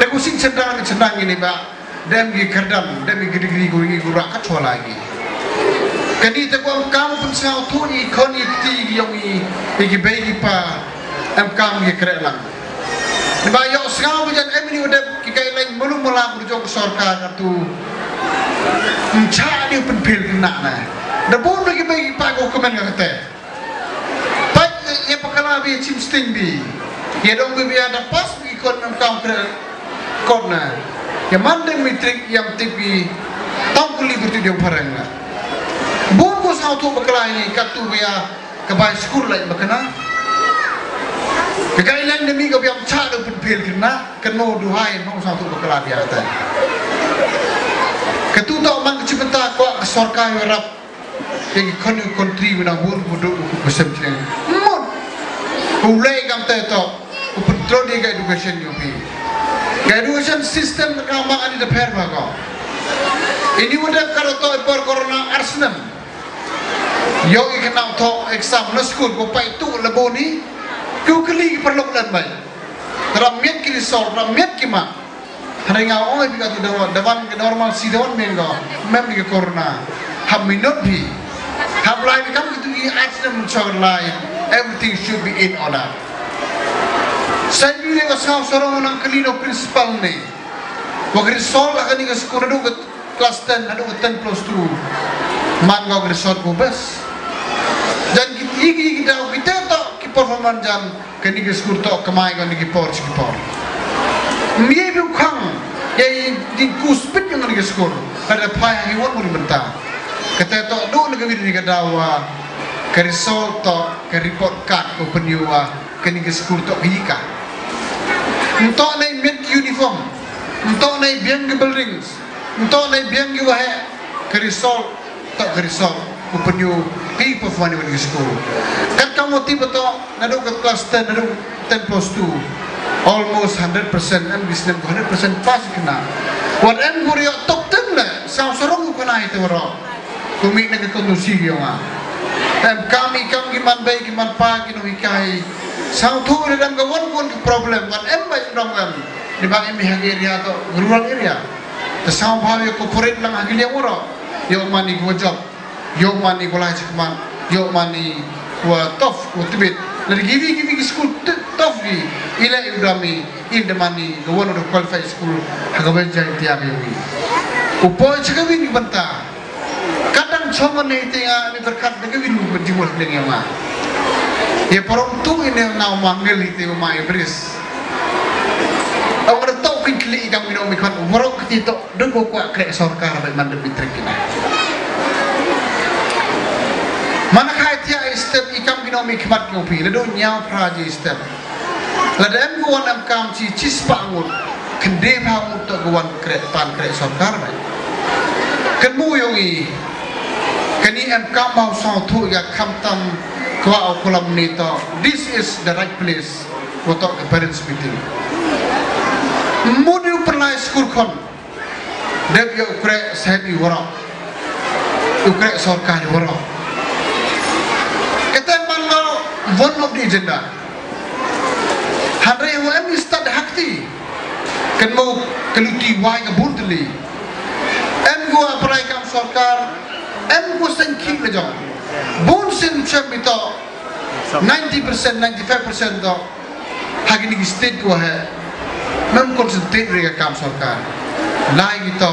Dek usik cendang cendang ini ba. Dem gi kerdam, dem gi degree gu gi gu rak kat chwa lagi. Kani te kwam kam pun sao tu i kon i ti gi yong i, i gi bei gi pa, em kam gi krek lang. Ba yok sngau bi jan em ni u dep ki kai leng mulu mula ku jong sorkar tu. Mcha ni pun pil kena na. Da bun gi bei gi pa ku kemen ga kete. Pat ïa pakala bi chim sting bi. Ïa dong bi ïa da pas bi kon nam kam kre kon na. Ïa man deng mitrik ïa tip bi tong kuli bertu diong pareng na. Bun ko sao tu pakala ni katu ïa ka bai school lai makana. Ka kai leng demi ka biang cha do pun pil kena keno duhai no sao tu pakala bi ata. Katu to man ka chipenta ko ka sorkar ïa rap. Yang kon kon tri wina bun budu ku sem cheng. Mut. Ku lei kam te to. Ku putro di ga education yo pi. Ga education system ka ma ani da pher ba ko. Ini wada ka to por corona arsnem. Yo i kena to exam na school ko pai tu lebo ni. Ku keli perlok dan bai. Ram miet ki result, ram miet ki ma. Hari nga ong bi ka tu dawan, dawan ke normal si dawan men ko. Mem di ke corona. Hab minot bi. Hab lai bi kam kitu i arts na menchor lai. Everything should be in order. Sai bi le ko sao sorong nang kali no principal ni. Wa ke result akan ni ke school duk ke class ten, duk ke ten plus two. Man ko ke result ko bes. Jan ki igi igi dau kita to ki performance jan Kani ka skur to kamai kani ki por chi ki por. Mie bi u khang ïa i ding ku spit ïa kani ka skur. Kada phai ha ki wan mun bynta. Kata to du na ka win ni ka dawa. Ka result to ka report card ko pynïu wa kani ka skur to ka yika. Nto nai miet ki uniform. Nto nai biang ki buildings. Nto nai biang ki wahe. Ka result to ka result u pynïu ki performance wan ki school. Kat ka moti ba to naduk ka class ten naduk ten plus two almost hundred percent em ki snem hundred percent pass kena. Wat em ku rio top ten le saw sarong ku kena ite waro. Ku mi na ka kondusi ki yong a em kami kam ki man bai ki man pa ki nong hikai. Saw thu ri dam ka wan wan ki problem wat em bai dong em. Di bang em ha ki area to rural area. Te saw bha ïa ko corporate lang ha ki liang waro. Ïa mani ko job. Ïa mani ko lai chikman. Ïa mani ko tof ko tibit. Lada ki wi ki wi ki school tof wi. Ila i udami in the mani ko one of the qualified school ha ka wen jai tiang ïa wi. Ko poi chika wi ni banta. Kadang chong ne te nga ni terkat de ka wi lu jimur ning ïa ma. Ïa parom tu ini nga mangel ite ma ibris. Ong da tau kin kli i kam ino mi khmat warok kti to dun ko kwah krek sorkar ba man da mitrik kina. Mana khai tia i step i kam ino mi khmat ko pi le do nyau phra ji step. La dem ko wan am kam chi chi spa ngut kende pha ngut to ko wan krek pan krek sorkar ba. Kan mu yong i kani em kam mau sang thu ya kam tam kwah o kulam ni to. This is the right place. Watok ka parents meeting. Mut u pernai skur khon. Dep ya ukre sahib i warok. Ukre sorkar i warok. Kete man lo one of the agenda. Hanre hu em stad hakti. Kan mau kaluti wai ka bun teli. Em gua pernai kam sorkar. Em gua sengki lejong. Bun sin chem ito. Ninety percent, ninety-five percent to ha kini ki state ko he mem concentrate re ka kam sorkar. Lai ki to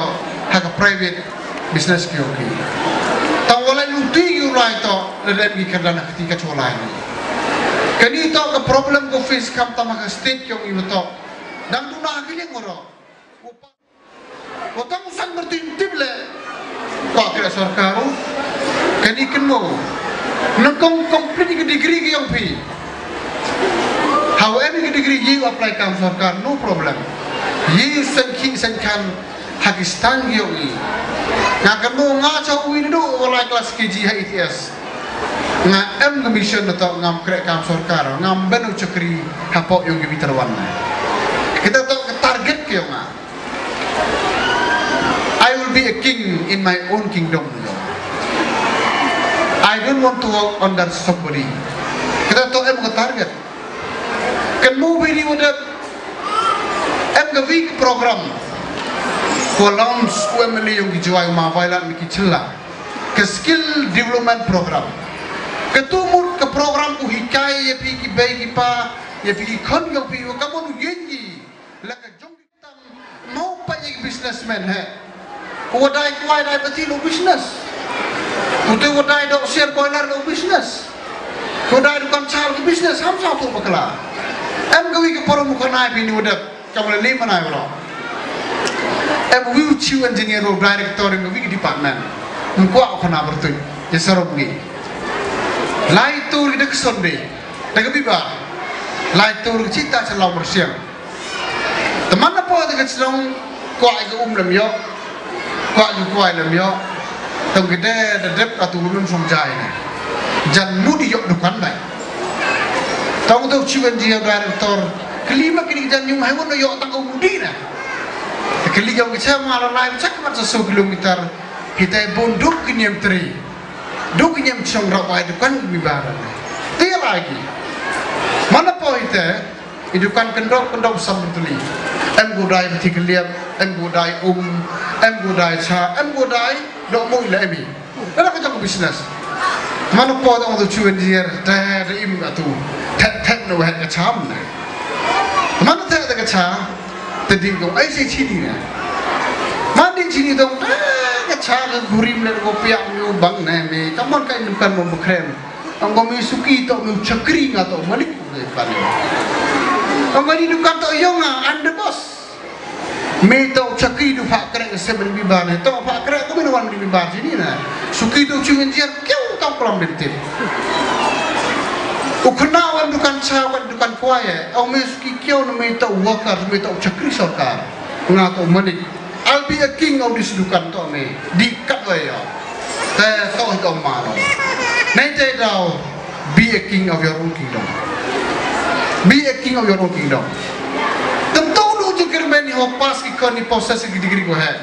ha ka private business ki oki. Tang wala luti ki ulai to le dem ki kerdan ha kati ka cholai ni. Kani toh ka problem ko face khamtam ha ka state ki ong i wa toh. Dang duna ha ka liang waroh. Wa tang u san martu im tip leh. Kwah khreh sorkar u. Kani kynmaw. Nyngkong complete ka degree ki ong phi. Haba em ka degree ye u apply kam sorkar, no problem. Ye u seng khih seng khan ha ki stang ki ong i. Nga kynmaw nga cha u wi naduh wa lai klas K G ha E T S. Nga em ka mission na toh ngam khreh kam sorkar, ngam ban u chakri hapoh yong ki wi tyrwan. Kita toh ka target ki ong nga. I will be a king in my own kingdom. I don't want to work under somebody. Kita toh em ka target. Kynmaw bha ini wa dep em ka wi ka program ko launch u M L A yong ki Jowai u ma Wailadmiki Shylla, ka skill development program. Katu mut ka program u hikai ya phi ki bei ki pa, ya phi ki khon yong phi wa ka mon u yen ki la ka jong ki tam. Mo pa i businessman he. Ko wa dai kwai dai bati lo business. Ko te wa dai dok share boiler lo business. Ko dai dukan cha lo business ham sa tu bakla. Em ka wi ka poro mu kanai bini wa dep. Ka wa le manai wa lo. Em wi u chief engineer lo director em ka wi ka department. Mu kwa o kana bertui. Ya sarob ngi. Lai tur ki dek Sunday. Dek biba. Lai tur ki cita cha lo bersiang. Te man na po te ka chnong kwah ka um lem ïoh, kwah ka kwai lem ïoh. Tang ka de da dep ka tu lum song jai ne. Jan mudi ïoh dukan bai. Tang tu chief engineer director kylli ma kini jan yung hai won ïoh tang ka mudi ne. Te kylli jong ki cha ma la lai chak mat sa so kilometer. Hitai bun duk ki niam tri. Duk ki niam chong rawai dukan ki biba ne. Te lagi. Man na po hitai. I dukan kyndok kyndok sam tuli. Em gu dai bati keliap, em gu dai um, em gu dai cha, em gu dai dok mui la emi. Dala ka jong business. Mano po dong tu chuan jier, te te im ka tu. Tet tet no het ka cham ne. Mano te te ka cha, te di ko ai si chini ne. Man di chini dong te ka cha ka gurim le ko piak mi u bang ne mi. Kamon ka im kan mo bukren. Ang ko mi suki to mi chakri nga to malik. Ang ko ni dukan to yong nga and the boss. Mi to chakri du phak krek sem ni bibar ni to phak krek ko mi wan ni bibar sini na. Suki to chungan jiar kyo to kolam bintin. U khna wan dukan cha wan dukan kuai. Ang mi suki kyo na mi to worker mi to chakri sorkar. Nga to malik. I'll be a king of this dukan to me. Di kat wa ya. Te to hi to ma no. Nei te dau. Be a king of your own kingdom. Be a king of your own kingdom. Tem to lu jingkyrmen ni ho pass ki kon ni possess ki degree ko hai.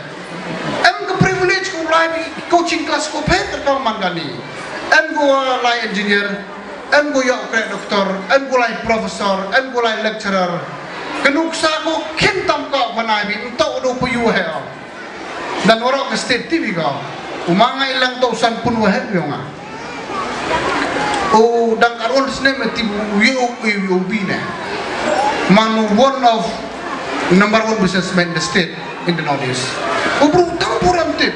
Em ka privilege ko lai bi coaching class ko phe ter ka man ka ni. Em ko lai engineer. Em ko ïoh kreh doktor, em ko lai professor, em ko lai lecturer. Ka nuksa ko khin tam ka bana bi ntok do pu yu he. Dan warok ka state T V ka. U ma ngai lang to san pun wa he yu nga. U dang karon snem ti u yu u yu bi ne. Man one of number one businessman in the state in the northeast. U bru tang puram tip.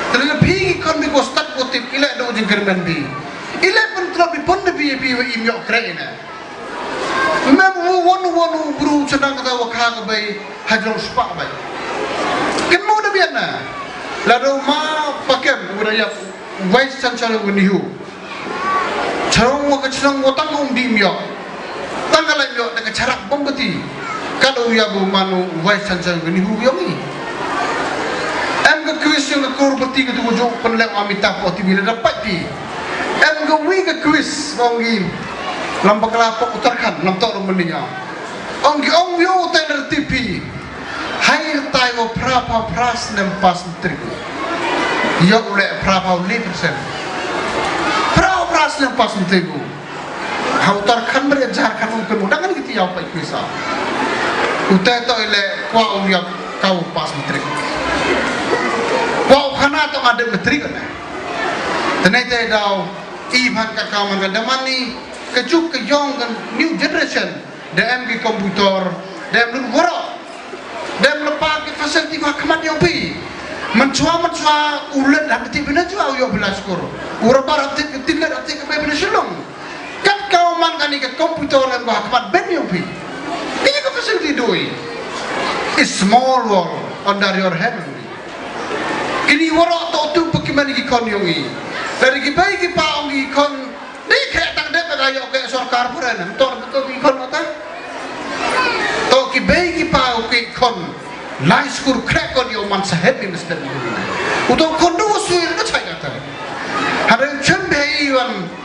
Tele phi ki kon bi ko start ko tip ila do jingkyrmen bi. Ila pun tlot bi pun bi bi im ïoh kreh ina. Mem wu won won u bru chana kata wa kha ka bai hajrong spa bai. Kin mo da bian na. La do ma pakem u da yap vice chancellor wa nihu. Charong wa ka chnong wa tang um di myo. Tang ka lai myo da ka charak bom bati. Ka do ya bu manu vice chancellor wa nihu yong i. Em ka quiz yong ka crorepati ka tu wa jok pen lek Amitabh wa ti bi la dapat ti. Em ka wi ka quiz ong i. Lam bakla pok Uttarakhand lam tok lam mending ya. Ong ki ong yo teller T V. Hai tai wa phra pha phra snem pass matric. Yo le phra pha le percent. Phra pha phra snem pass matric. Ha Uttarakhand ber Jharkhand ong kenu dangan kiti yau pai kuisa. Utai to ile kwa u ya kau pass matric. Kwa u khana to ngade matric na. Tenai te dau i phan ka kaman ka damani ka juk ka yong ka new generation. Da em ki computer, da em lut wara. Da em lepa ki facility ka khmat yong pi. Menchua menchua ulet hati bina chua uyo bila syukur. Ura bar hati ketin hati kebai bina syulung. Kat kau Man kane ka computer em ba khmat ben ïa phi. Kane ka facility dei. It's small world under your hand. Kini waroh to tu pekimani ki khon ïong i. Dari ki bei ki pa ong ki khon. Dei khreh tang dep ka ïoh ka sorkar pura na. Tor betul ki khon mata. To ki bei ki pa u ki khon. Lai skur khreh kon ïoh man sahet ni mesti. Uto khon du sui na chai kata. Hada chem bei iwan.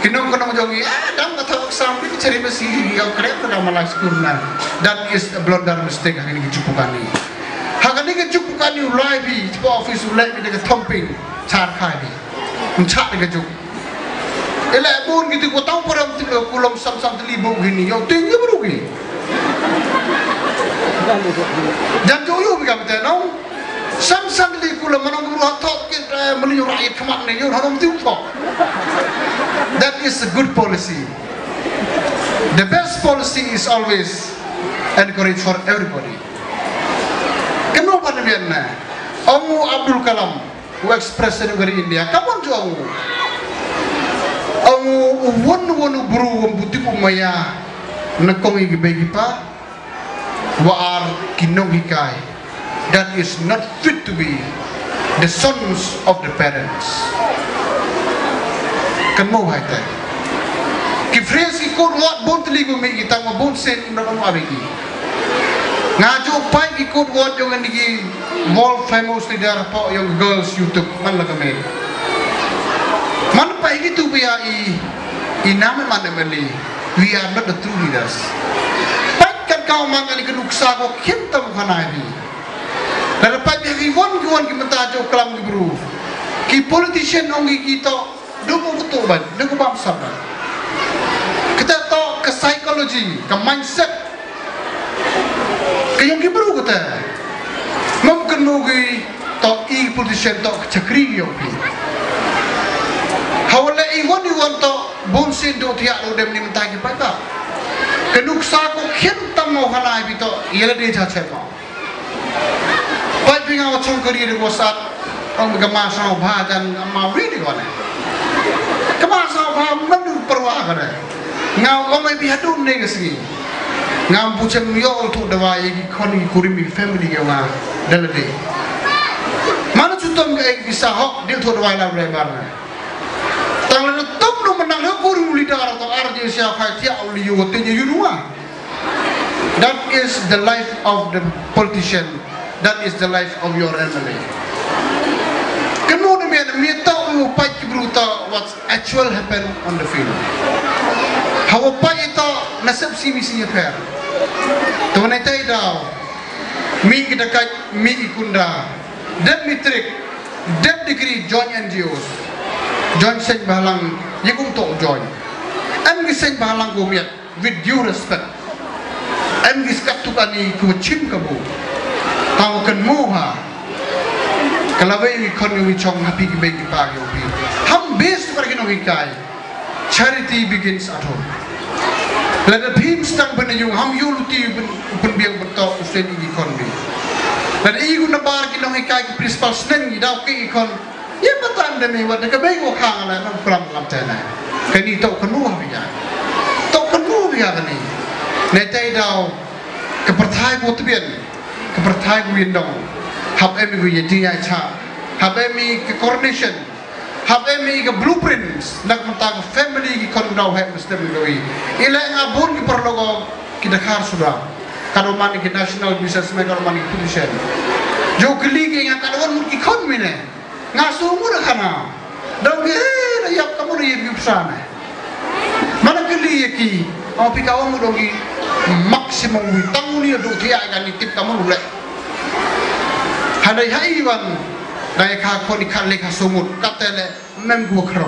Ki nong ki nong jong i, ah, dang ka thok sam ki chari masi ïa krep ka dang malak skur na. That is a blunder mistake ha kane ka juk pukani. Ha kane ka juk pukani u lai bi, chpa office u lai bi da ka thomping, char khai bi. Mchak da ka juk. Ila bun ki tu ko tang param tu ko lom sam sam tu li bu hini, yo ting ni bru ki. Jan jo yo bi ka mate nong. Sam sam li kula manong kulu ha thok ki, eh, mali yu rakyat khmat ne yu harom tiu thok. That is a good policy. The best policy is always encourage for everybody. Kano ba ne na? Ong u Abdul Kalam, u ex-president ka ri India, ka mon jo ong u. Ong u, u won won u bru won buti u maya na kong i ki bei ki pa. Wa ar ki nonghikai that is not fit to be the sons of the parents. Kan mo hai te. Ki phrase ki code word bun tli gu mi ki tang bun sen na ong abi ki. Nga ju pai ki code word jong ni ki world famous leader po jong girls YouTube man la ka me. Man pai ki tu bia i i nam man mali. We are not the true leaders. Pat kat kau mang ani ka nuksa ko khin tam khana hi. Lada pat bi ki won ki won ki mynta jo klam ki bru. Ki politician ong ki to du ko tu ban, du ko bam sab ban. Kita to ka psychology, ka mindset. Ka yong ki bru kata. Mem kenu ki to i politician to ka chakri yong ki. Hawale i won i won to bun sin do tiak lo dem ni mentai ki pata. Ka nuksa ko khin tam mo halai bi to yela de cha chemo. Pai pi nga chong kari de ko sat. Ong ka ma sa bha jan ma wi de ko ne. Ka ma sa bha man du perwa ka de. Nga ong mai bi hadu ne ka sngi. Nga bu chem yo tu dawai ki khon ki kurim ki family ki nga dalade. Mana chutom ka ek bisa hok dil tu dawai la bre bar. Tang le tom no menang le kurim leader to R J sia khai tia uli yo te yu nuwa. That is the life of the politician. That is the life of your M L A. Kenu de mi mi to u pai ki bru to what's actual happen on the field. Hawa pai to nasib si mi si affair. To ne tai dau. Mi ki dakai mi ki kunda. Dep mi trick. Dep degree join N G Os. Join seng balang. Ye kum to join. An mi seng balang ko miat. With due respect. Em ki skat tu kani ku chim ka bu. Tau kan mu ha. Kalawe ki khon ki chong happy ki bei ki pa ki pi. Ham base tu kar ki nong hikai. Charity begins at home. Lada phim stang ben yung ham yu luti ben ben biang ben to usen ki khon bi. Lada i gu na bar ki nong hikai ki principal sneng i dau ki khon. Ye matan de mi wat ka bei ko khang la nang pram lam te na. Kani to kanu ha biya. To kanu biya kani. Ne tai dau ka perthai ko tbien. Ka perthai ko yindong. Hap em ko ye jing ya cha. Hap em ka coordination. Hap em ka blueprints. Nak mata ka family ki kon dau hai mesti mi ko i. Ila nga bun ki perlogo ki dakhar suda. Kado man ki national businessman kado man ki politician. Jo kli ki nga kado mut ki kon mine. Nga su mu da khana. Dong ki eh da yap kamu da yap yap sana. Mana kili ya ki. Au pi kawa mu dong ki maximum wi tang ni do ti ai kan ni tip kamu le. Hadai hai wan. Dai ka ko ni kan le ka su mu katele mem gu kro.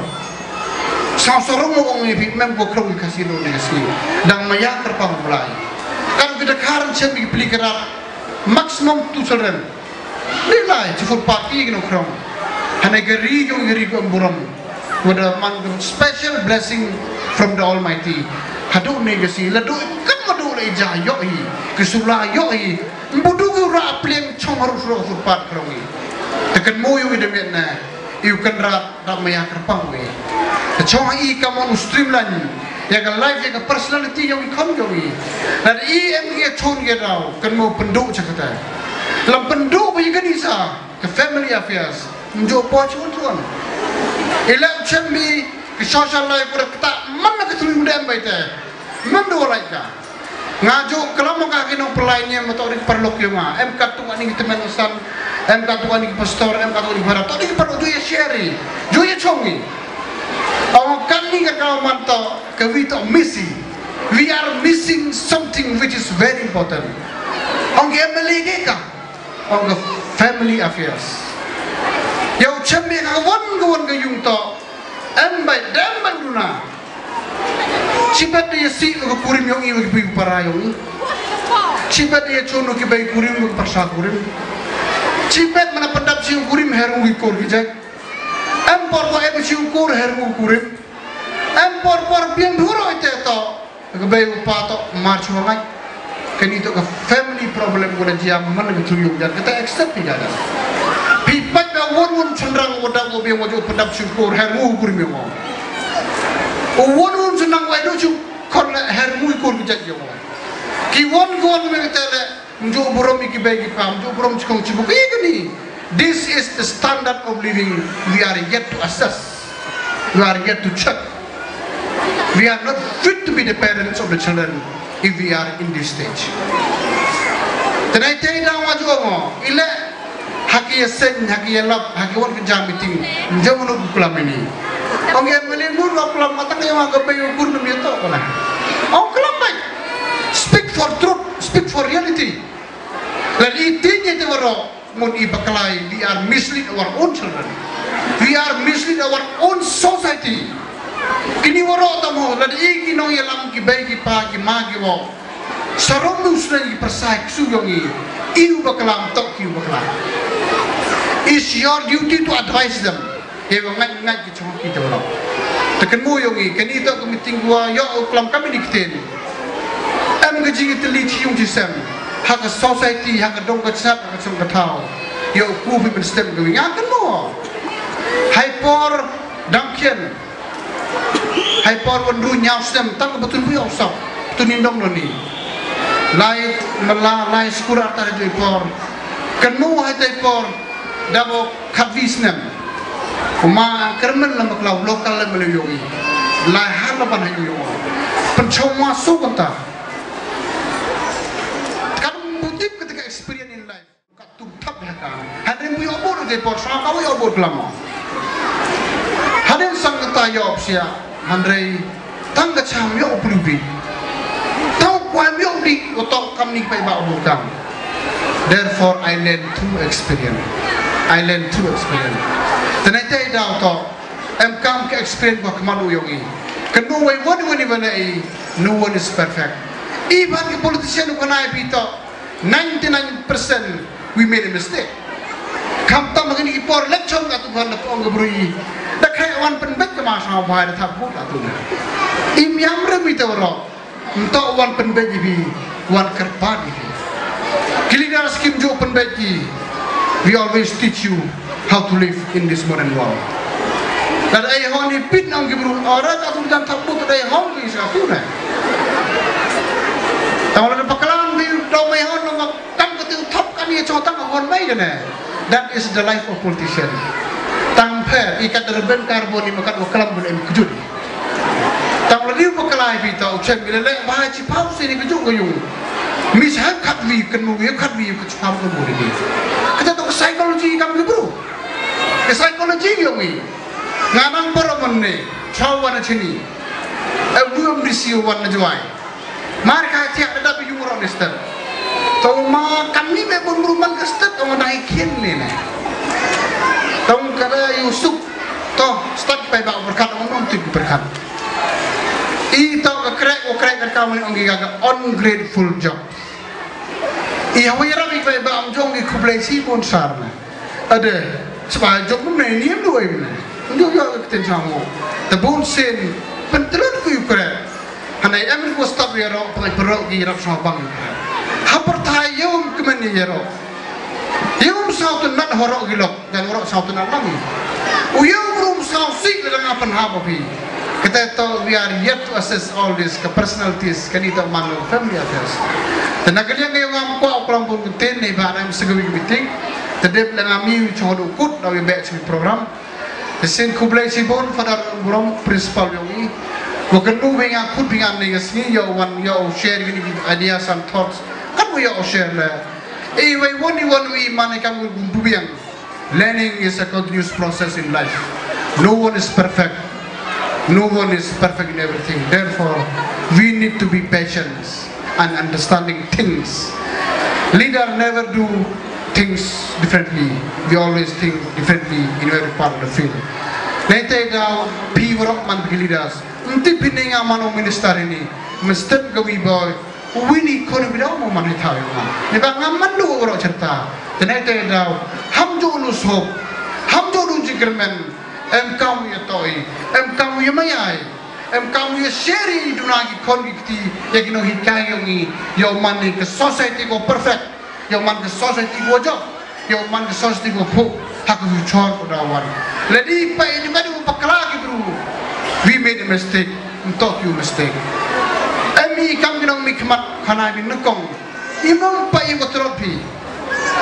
Sa so ro mu ong ni pi mem gu kro ni kasi do ni kasi. Dang maya terpang mulai. Kan kita karan chem di peli kerat maximum two children. Ni lai, chi footpath ki nongkrong. Hane ka ri jong ka ri ka burom. Wada man ka special blessing from the Almighty. Hadu ne ka si, ladu kam madu le ja yo hi. Ka sula yo hi. Budu ki ra pliang chong harus ro footpath krong hi. Tekan mo yo i demian na. Iu kan rat da maya kerpang we. Chong i ka mon streamline. Ïa ka life, ïa ka personality ïa u i khon ïa u i. Lada i em ïa chon ïa daw, kan mo pynduh cha kata. Lam pynduh ba ïa kani sa, ka family affairs. Mjo po chun chun. Ila u chem bi, ka social life, pura kata, man na ka tuli mdem bai te. Man do like ka. Nga ju klam ka ki nong pynlai ne ma to ri paralok ïa nga. Em ka tu ani ki temen san, em ka tu ani ki pastor, em ka tu ani ki para. To ri paralok ju ïa share, ju ïa chong i. Ong kan ni ka kau man to, ka wi to missing. We are missing something which is very important. Ong ki M L A ke ka. Ong ka family affairs. Ïa u chem ïa ka wan ka wan ka yung to. Em bai dem bai runa. Chibet ïa si ka kurim yong i, ki para yong i. Chibet ïa chunu ki bai kurim, ki parsa kurim. Chibet mana pendap si kurim, her ngu ki kur ki jek. Em por por em si kur, her ngu kurim. Em por por biang duro ite to. Ka bai u pa to mar chuangai. Kani to ka family problem ko da jia man ka tu yung jan. Kata accept pi jaga. Pi pat ba won won chunrang ko da ko biang ko ju pendap syukur, her ngu kurim yong. O won won chunrang ko do chu kon la her ngu kur ki jat yong. Ki won ki won me kata le, mjo burom ki bai ki pa, mjo burom chikong chibu ki kani. This is the standard of living we are yet to assess. We are yet to check. We are not fit to be the parents of the children if we are in this stage. Tenai tei dang wa juo mo, ile haki ya sen, haki ya lap, haki wan ke jam meeting, jam nu klam ini. Ong ya mele mun wa klam matang ya wa ke bayu kur nem ya to kala. Ong klam bai. Speak for truth, speak for reality. Lagi tinggi te waro. Ngun i baklai, we are mislead our own children. We are mislead our own society. Kini waro tamo, lada i ki nong yalam ki bai ki pa ki ma ki wo. Sarom nu sren ki persai ksu yong i, i u baklam tok ki u baklam. It's your duty to advise them. He wa ngat ngat ki chong ki jawlok. Te kan mu yong i, kani to ka meeting wa yo u klam kami ni kiten. Em ka jing itali chi yung chi sem. Ha ka society, ha ka dong ka chat, ha ka chong ka thao. Yo ku bi ben stem ka wi. Nga kan mu. Hai por dang kien. Hai por wan ru nyaw stem, tang ka batun bu yo sap. Tun indong no ni. Lai mala, lai skura ta hai por. Kan mu hai tai por. Dabo khat wi snem. Uma kermen la maklau local la mele yong i. Lai har la ban ha yong. Pen chong ma su kanta. Kan mutip ketika experience in life. Kat tu thap ya ka. Hadin bu yo bor de por sa ka yo bor lama. Hadin sang kata yo sia. Handrei tang ka cham yo plu bi. Tau kwai yo di otok kam ni pai ba bu kam. Therefore I learn through experience. I learn through experience. Tenai te dau to. Em kam ka experience ba kemadu yong i. Kenu wai wani wani wani i. No one is perfect. Even the politician who can I be to. Ninety-nine percent we made a mistake. Kam tam ngin ki por lek chong ka tu kan da pong ka brui. Da khai wan pen bet ka ma sa bai da thap bu ta tu. Im yam re mi te ro. Nto wan pen bet bi wan kerpa bi. Ki leader scheme jo pen bet ki. We always teach you how to live in this modern world. Kad ai hon i pit nang ki bru ora ka tu jan thap bu dai hon ki sa tu na. Tang la paklan bi do mai hon nang kam ka tu thap kan ye chong tang hon mai ne. That is the life of politician. Tang phe i kat reben karbon i makat wa kalam bun em kujut. Tang la diu pakalai bi tau chem ile le ba chi pau se ni kujut ko yung. Mi sa kat bi kenu ye kat bi ka chpam ko bun ni. Kata to psychology kam ki bru. Ka psychology yong i. Nga nang poro mon ne, chau wan na chini. E buam di si wan na juai. Mar ka thiak da dap yung ro ni step. To ma kam ni me bun bru man ka step, to ma dai kien ni ne. Tong kada yu suk. To step pai ba berkat, ong nong tik berkat. I to ka krek, o krek ka kau ni ong ki ka ungrateful job. I hawa yarap i pai ba am jong ki khublei si bun sar na. Ade, spa jok mum ne ni em duai mum ne. Ndu yo ka ten chang mo. Te bun sen pentelun ku yu kre. Hanai em ku stop ya ro, pengai perok ki rap sama bang. Ha pertai yum kemen ya ro. Yum sau tu nat horok gilok, dan horok sau tu nat lami. U yum rum sau sik le dang apan ha ba pi. Kata to, we are yet to assess all this, ka personalities, kane to man family affairs. Te na ka liang ka jong nga ym kwah u klam bun ktien, neibhah na em sa ka wi ka meeting. Te dep leng ami u chong u kut, da u beh chi program. Te sien khublei chibun Father Burom, principal yong i. Wa kynmaw ba nga khut ba nga ne ka sngi, yow wan, yow share kine ki ideas and thoughts. Kan wa yow share le. Ei, wei wan i wan wi man i kam u bun biang. Learning is a continuous process in life. No one is perfect. No one is perfect in everything. Therefore, we need to be patient and understanding things. Leader never do things differently. We always think differently in every part of the field. Nete daw phi warok man phi leaders. Nti phi ne nga man u minister ini. Mesti ka wi boy. Wi ni khon wi daw mo man hi thaw ïa nga. Ni ba nga man du ro cherta. Te nete daw. Ham ju nu sop. Ham ju nu jingkyrmen. Em kam ïa toi. Em kam ïa mayai. Em kam ïa sheri duna ki khon ki kti. Ïa ki nonghikai ïong i. Ïa u man ni ka society ko perfect. Ïa u man ka society ko jok. Ïa u man ka society ko phuh ha ka future ko da wan. Lada i peit i madu bakla ki bru. We made a mistake. Ntok ïa u mistake. Em i kam ki nongmihkhmat khana i nyngkong. I mong peit i ko trot phi.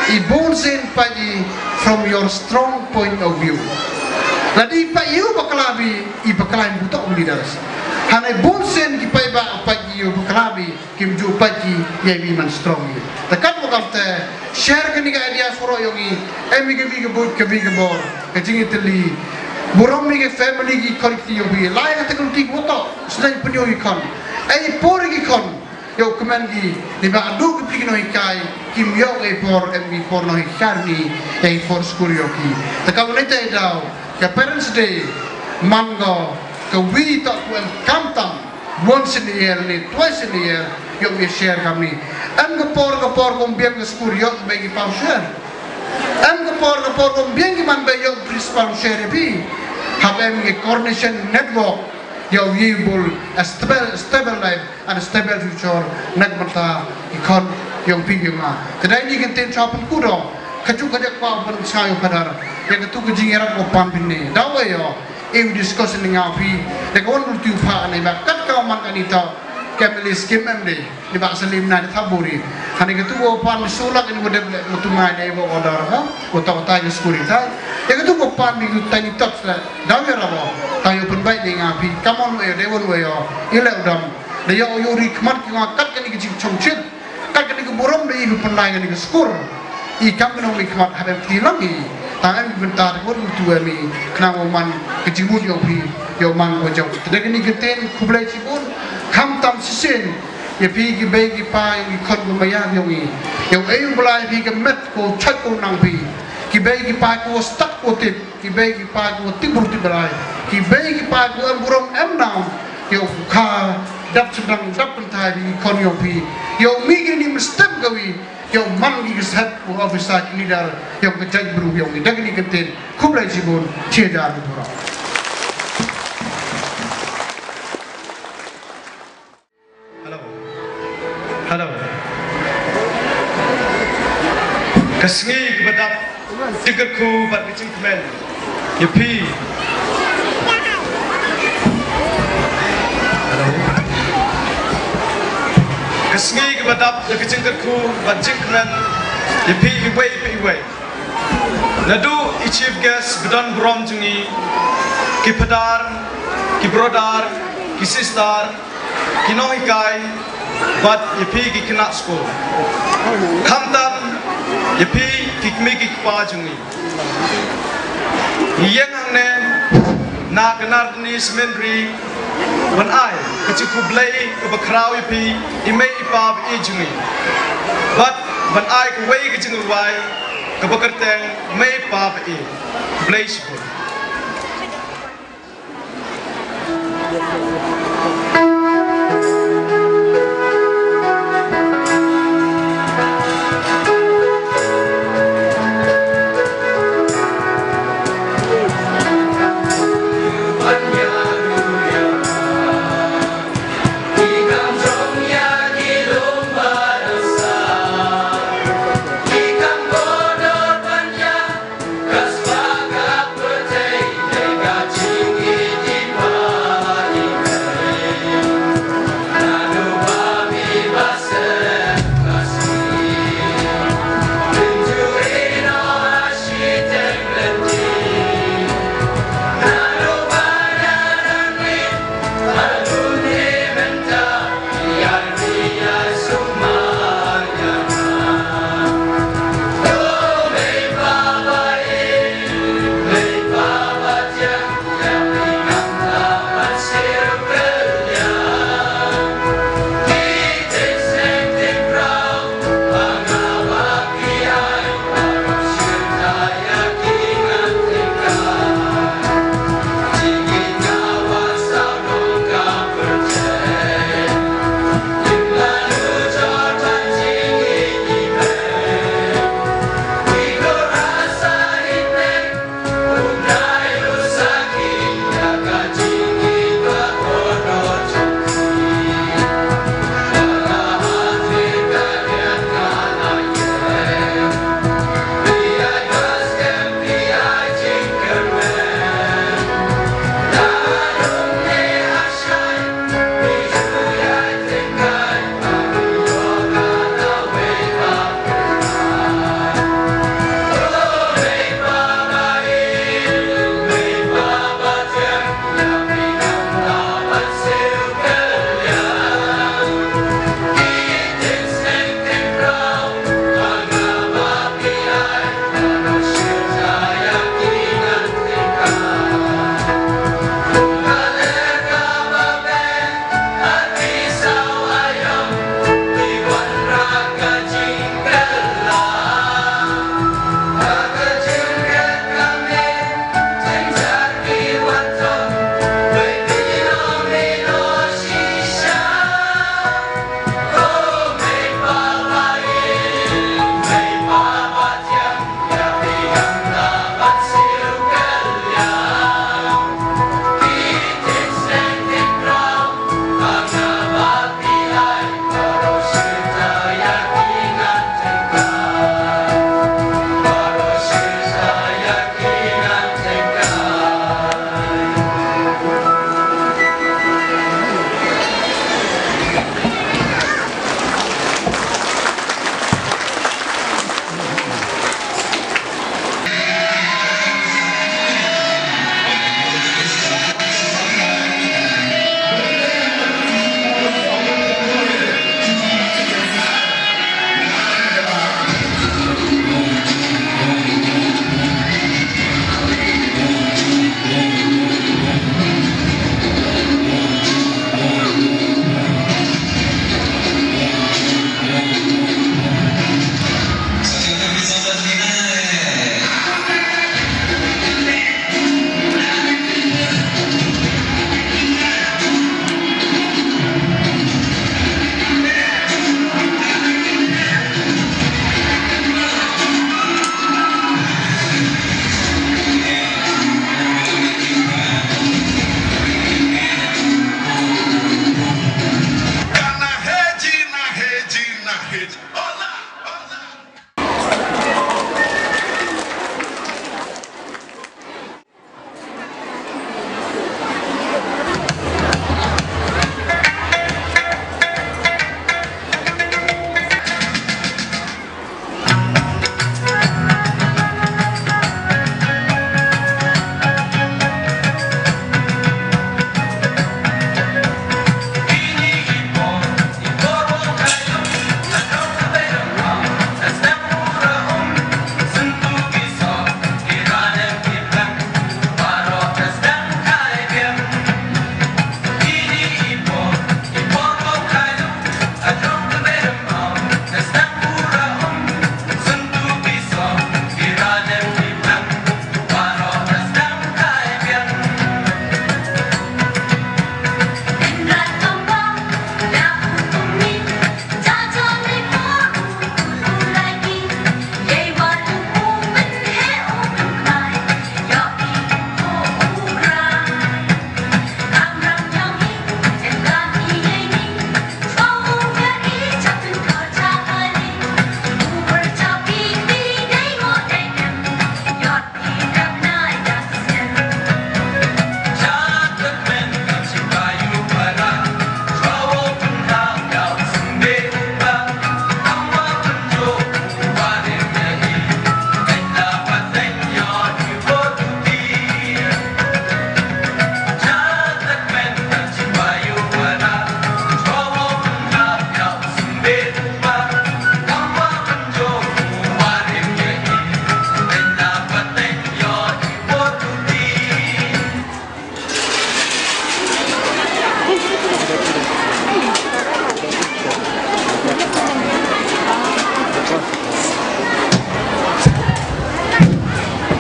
I bun sien peit i from your strong point of view. Lada i peit i u bakla phi, i bakla i butok leaders. Hana i bun sien ki peit ba peit i u bakla phi. Kim ju pait ki ïa i man strong i. Te katwa kamte share kane ka idea shuh ïong i. Em i ka wi ka buit ka wi ka bor. Ka jingïatylli. Burom i ka family ki khon ki ïong i. Lai ka te khon ki buto. Sdang pynïong i khon. Ei por ki khon. Ïong kmen ki. Ni ba adu ki phi ki nonghikai. Kim ïong ei por em i por nonghikai ni. Ei por skul ïong ki. Te ka une te daw. Ka Parents Day. Man go. Ka wi to ku em kam tam. Once in a year ne twice in a year, ïoh ïa share kam ni. Em ka por ka por kum biang ka skur ïoh bai ki paw share. Em ka por ka por kum biang ki man bai ïoh principal share ïa phi. Hap em ki coordination network, ïoh ïa bul a stable, stable life and a stable future. Nak mata i khon ïong phi ïong ma. Te dei ni kan ten chop ku do. Ka chu ka jak pa ban sa ïoh kadar. Ïa ka tu ka jingïarap ko pan bin ne. Daw ïoh. Im discuss ni nga phi. Dei ka wan tu pha ni ba kat ka man ani ta. Ka mili skim em dei. Ni ba salim na ni thaburi. Hani ka tu ko pan sulak ni ko dep le ko tu ngai dei ko order ha. Ko ta ko tai ni skuri tai. Dei ka tu ko pan ni tu tai ni tot le. Daw ya rabo. Ta ïoh pun bai ni nga phi. Come on we dei wan we yo. Ile udam. Dei yo ïoh ri khmat ki nga kat ka ni ki jingchong chit. Kat kane ka burom da i ba pynlai kane ka skur. I kam kane ka khmat hap em kti lang i. Tang em ki bynta da ka bynta em i. Khnang ba man ka jingmut ïong phi ïong man ka jong. Te da kane ka ktien khublei chibun. Khamtam shisien ïa phi ki bei ki pa ïong ki khon ba maya ïong i. Ïong ei u Blai phi ka met ko chait ko nang phi. Ki bei ki pa ko stat ko tip. Ki bei ki pa ko tip bur tip Blai. Ki bei ki pa ko em burom em nang. Ïa u kha dap sendang dap pynthai di khon ïong phi. Ïa u mi ki ni mesti ka wi. Ïa u man ki ka set u officer ki leader. Ïa u ka jait bru ïong ki da ki ni ka ten. Khublei chibun. Cheer da ki bru. Hello. Hello. Ka sngi kaba dap jingkyrkhu bad ka jingkmen ïa phi. Hello. Ka sngi kaba dap da ka jingkyrkhu bad jingkmen ïa phi iwei pa iwei. Naduh i chief guest ba don burom jong ngi, ki phadar, ki brother, ki sister, ki nonghikai, bad ïa phi ki khynnah skul. Khamtam ïa phi ki kmie ki kpa jong ngi. Ngi ïeng hangne na ka Nardini Seminary ban ai ka jingkhublei kaba khraw ïa phi i mei i pa ba ïeit jong ngi. Bad ban ai kawei ka jingrwai kaba kyrteng Mei i pa ba ïeit. Khublei shibun.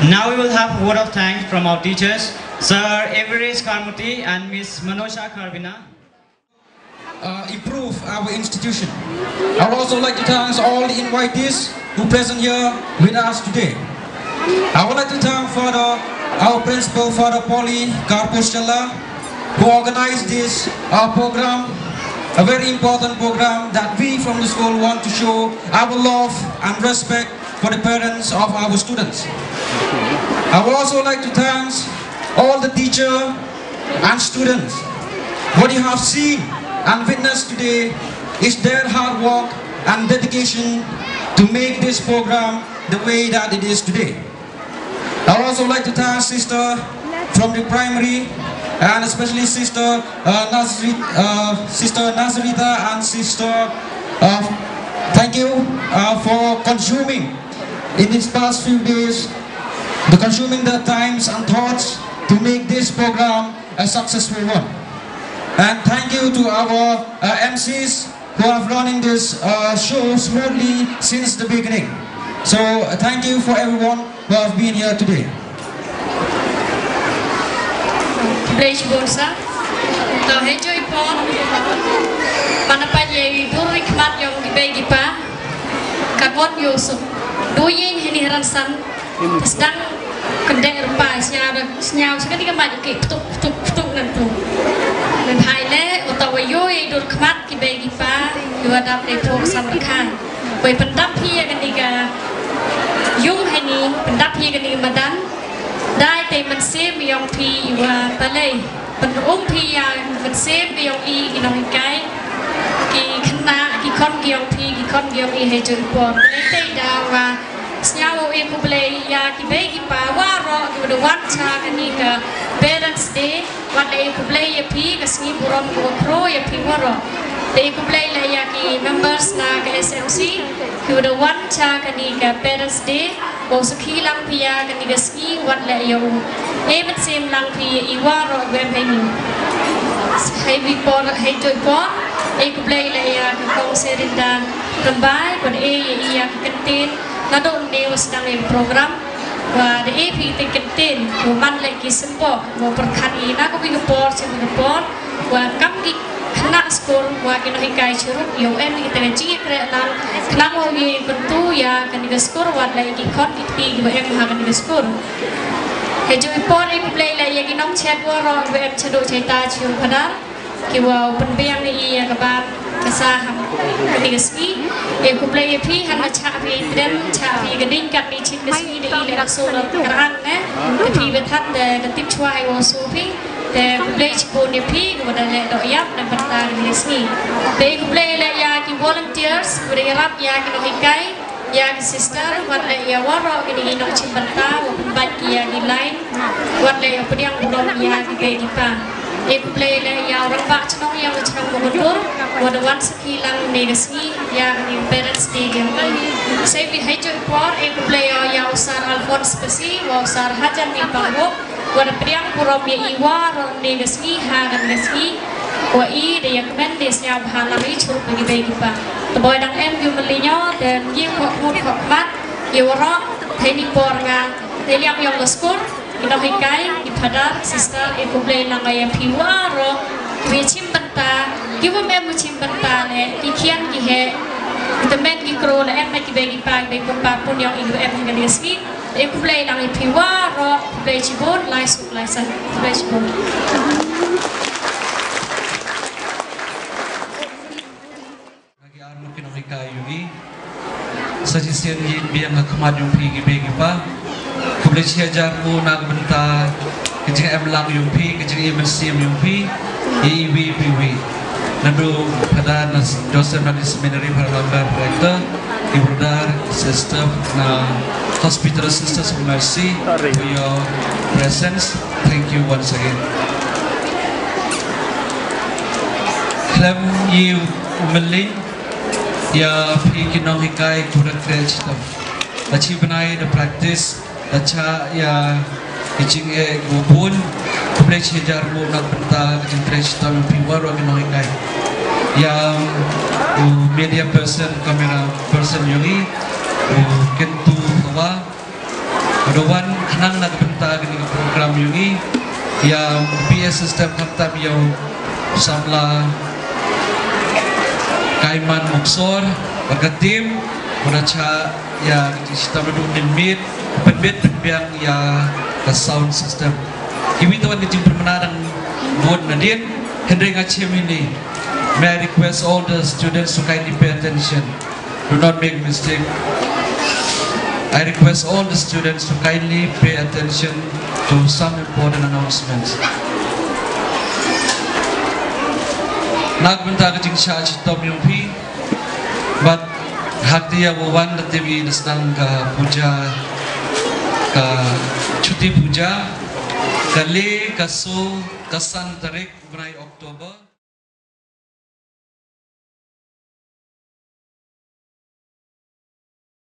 Now we will have a word of thanks from our teachers, Sir Everest Karmuti and Miss Manosha Karbina. Uh, improve our institution. I would also like to thank all the invitees who present here with us today. I would like to thank Father, our principal, Father Polly Karpus Challa, who organized this uh, program, a very important program that we from the school want to show our love and respect for the parents of our students. I would also like to thank all the teacher and students. What you have seen and witnessed today is their hard work and dedication to make this program the way that it is today. I would also like to thank sister from the primary and especially sister uh, Nazri, uh, sister Nazrita and sister. Uh, thank you uh, for consuming in these past few days, the consuming the times and thoughts to make this program a successful one. And thank you to our uh, M Cs who have running this uh, show smoothly since the beginning. So uh, thank you for everyone who have been here today. Blei shibun sa. To hei joi por. Mana pa ye i dur i khmat yong ki bei ki pa. Ka ngot yo suk. Du yin hini haran san. Sdang kende rupa snya snya snya ka tiga mati ke ptuk ptuk ptuk nan tu. Nan hai le utawa yo i dur khmat ki bei ki pa. Yo adap le pok sam rakhai. Wei pyndap hi ya kani ka yung hani pyndap hi ya kani ka madan. Dai te mynsiem yong phi iwa balei. Pynum phi ya mynsiem yong i ki nonghikai. Ki khynnah ki khon ki yong phi ki khon ki yong i hei joi por. Te te da wa sñiaw i khublei ya ki bei ki pa waroh ki wa da wan cha kani ka Parents Day. Wat da i khublei ya phi ka sngi burom ka wa khro ya phi waroh. Da i khublei la ya ki members na ka S M C ki wa da wan cha kani ka Parents Day. Wow sakhi lang phi ya kani ka sngi wat la ya u. E mynsiem lang phi ya i waroh wem hei ni. Hei bi por hei joi por. E khublei la ya ka kong Serinda Rymbai, wat e ya i ya ka kyntien. Naduh ne wa sdang ya ka program. Wa da e phi te kyntien wa man leh ki symboh wa pyrkhat i na ka wi ka por sha wi ka por. Wa kam ki khynnah skur wa ki nonghikai chirup yow em ki te ka jingïakhreh lang khnang wa wi kyntu ya kani ka skur wat leh ki khon ki kti ki wa em ha kani ka skur. Hei joi por e khublei leh ya ki nongchet waroh ki wa em chaduh chaita chi u phadar. Ki wa u pynbiang ni i ya ka bam ka sa ham kani ka sngi. E khublei ya phi han ka chah phi tren chah phi ka ding kat ni chin ka sngi da i le ka so la ka rang ne. Ka phi ba that da ka tip chwa i wa so phi. Te khublei chibun ya phi ki wa da le doh yap na bynta kani ka sngi. Te khublei le ya ki volunteers ki wa da yarap ya ki nonghikai. Ya ki sister, wat leh ya waroh kini ki nongchimbynta, wa pynbait ki ya ki line, wat leh ya pdiang burom ya ki bei ki pa. E khublei leh ya u rangbah chnong ya u chnong Mawkyndur, wa da wan sakhi lang ne ka sngi ya kini Parents Day ya. Sei bi hei joi por, e khublei ya u Sir Alphonse Pasi, wa u Sir Hajan ni Pangwok, Wa da pdiang burom ïa i waroh ne ka sngi ha kane ka sngi. Wa i da ïa kmen da sñiaw bha lang i chuh ba ki bei ki pa. Te boi dang em ki mali ñiaw te ngi khoh mut khoh mat ïa waroh. Te ni por nga te liang yong ka skur, ki nonghikai, ki phadar, sister, i khublei lang ïa phi waroh. Ki chim bynta, ki wym em chim bynta ne ki khian ki heh. Ki tymmen ki kro la em na ki bei ki pa, ki bei ki pa pun yong i ki em ha kane ka sngi. Te khublei lang ïa phi waroh, khublei chibun, lai suk lai san, khublei chibun. Nga ki arngut ki nonghikai yong i. Sa shisien ngin biang ha khmat yong phi ki bei ki pa. Khublei shi hajar nguh na ka bynta ka jingem lang yong phi, ka jingim mynsiem yong phi. Ïa iwei pa iwei. Naduh Phadar na Joseph National Seminary, Phadar Lambert, Rector, i Brother, Sister na Hospital, Sisters of Mercy, for your presence. Thank you once again. Khlem ïa u mylliñ ïa phi ki nonghikai, khublei shitom. Da shi bnai da practice, da shah ïa ki jingeh kiba bun. Khublei shi hajar nguh na ka bynta ka jingtrei shitom phi waroh ki nonghikai. Ïa u media person, camera person yong i, u Kyntu Thawa, u da wan Nang na ka bynta kane ka program ïa ngi, ïa P A system khamtam ïa u samla Kaiman Muksor bad ka team, u da chah ïa ka jingshitom naduh mynmiet, pynbit pynbiang ïa ka sound system. Kiwei tawon ki jingpynbna dang bud nadien, hynrei nga chim ïa ini. May I request all the students to kindly pay attention. Do not make mistake. I request all the students to kindly pay attention to some important announcements. Na ka bynta ka jingshah shitom ïa phi, bad ha kata ïa u wan da te wi da sdang ka puja, ka chuti puja, ka le, ka so, ka san tarik bnai October.